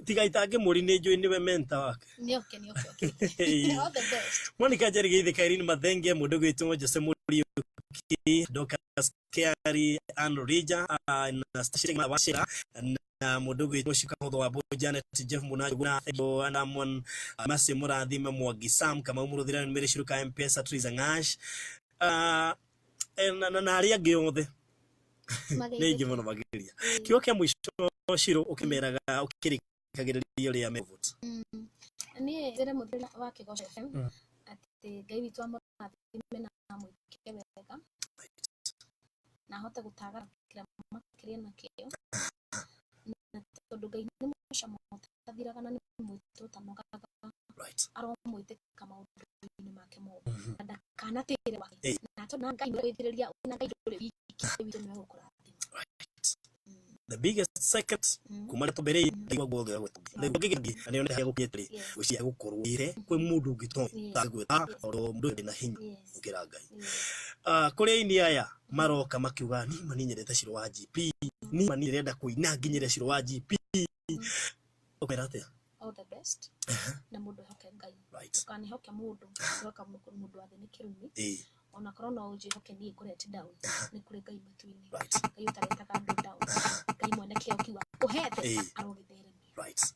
tiga itangĩmũri nĩ njũĩ nĩwe mentor wake. Nĩ oke, nĩ oke, oke. All the best. Monica Njeri Geithĩka, Irene Mathenge, mũndũ gwĩtwo Jose Mũriũki, Dorcas Kiari, Ann Rija, na Stacia Wachira, na mũndũ gwĩtwo Shika Hotho wa Mbu, Janet Jeff Munajuguna, na Mon Masi Mũrathime Mwangi, Sam Kamau Mũrũthira, Mary Shiruka M-Pesa, Triza Ngash, na arĩa angĩ othe nĩ aingĩ mũno makĩria. Kiugo kĩa mũico Shiro ũkĩmeraga ũkĩrĩkagĩrĩria ũrĩa mevote. Niĩ njĩre mũthenya wa Kĩgoco FM atĩ Ngai witũ amũrathime na amwĩke wega na ahote gũtagara kĩrĩa makĩria nakĩo, na tondũ Ngai nĩ mũcamo ũtathiraga na nĩ mwĩtũ ũtanogaga, aromwĩtĩka maũndũ-inĩ make mothe na ndakanatĩre wake, na tondũ na Ngai gwĩthĩrĩria na Ngai ndũrĩ wiki, Ngai witũ nĩwe gũkũrathima. The biggest secret kuma rĩrĩa twambĩrĩirie ndaigua guothe gwĩtwo na nĩyo nĩ gũkinyĩte rĩ gwĩciria gũkorwo ire kwĩ mũndũ ũngĩ toĩ tangĩgwĩta tondũ mũndũ ũyũ ndĩ na hinya gũkĩra Ngai. Kũrĩ aini aya maroka makiuga niĩ ma niĩ nyendete Shiro wa GP, niĩ ma niĩ ndĩrenda kũina nginyĩre Shiro wa GP, ũkwĩra atĩa? All the best na mũndũ ehoke Ngai. Ndũkanehoke mũndũ, ehoka mũndũ wa thĩ nĩ kĩrumi. Onakorwo no ũnjĩhoke niĩ ngũrete down, nĩ kũrĩ Ngai matu-inĩ. Ngai ũtaretaga andũ down, Ngai mwene kĩo kĩu akũhete arogĩtheremia.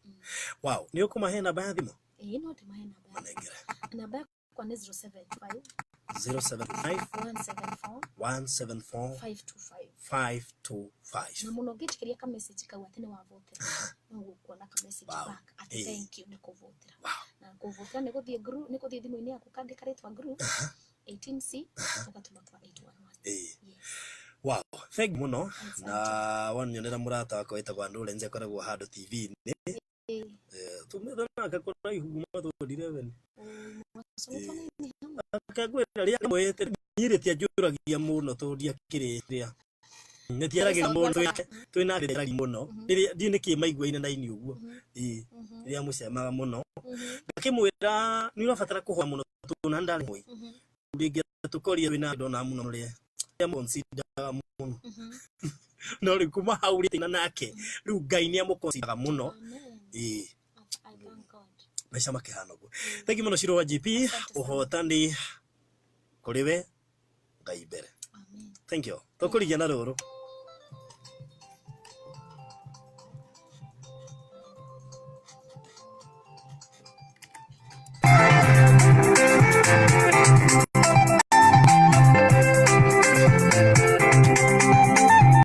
Wow, nĩ ũkũmahe namba ya thimũ? Ĩĩ, no ndĩmahe namba ya Manengere. Namba yakwa nĩ 075 075 174 174 525. 525. Na mũno ũngĩnjĩkĩria ka message kau atĩ nĩ wavotera, no ũkuona ka message back atĩ thank you nĩ kũvotera. Na kũvotera nĩ gũthiĩ group, nĩ gũthiĩ thimũ-inĩ yaku ũkandĩka rĩtwa group 18C ũgatũma kwa 811. Yes. Wow, thank you mũno. Na wanyonera mũrata wakwa wĩtagwo Lawrence akoragwo handũ TV-inĩ. Tumĩte nake kũraihu kuma 2011. Akangwĩra rĩrĩa mwĩte niĩ rĩtianjũragia mũno tondũ ndiakĩrĩ rĩa. Nĩ tiaragĩria mũno twĩ nake tiaragĩria mũno. Rĩrĩa ndiũ nĩkĩ maiguaine na ini ũguo. Ĩĩ. Rĩrĩa mũcemaga mũno. Ngakĩmwĩra nĩ ũrabatara kũhoya mũno tondũ na ndarĩ mũĩ. Rĩngĩ tũkoria wĩna ndona mũno rĩrĩa amũconsideraga mũno. No rĩu kuma hau rĩ na nake rĩu Ngai nĩ amũconsideraga mũno. Amen. Ĩĩ. I thank God. Maica makĩhana ũguo. Thank you mũno Shiro wa GP. Ũhotani kũrĩ we Ngai mbere. Amen. Thank you. Tũkũrigia na rũrũ.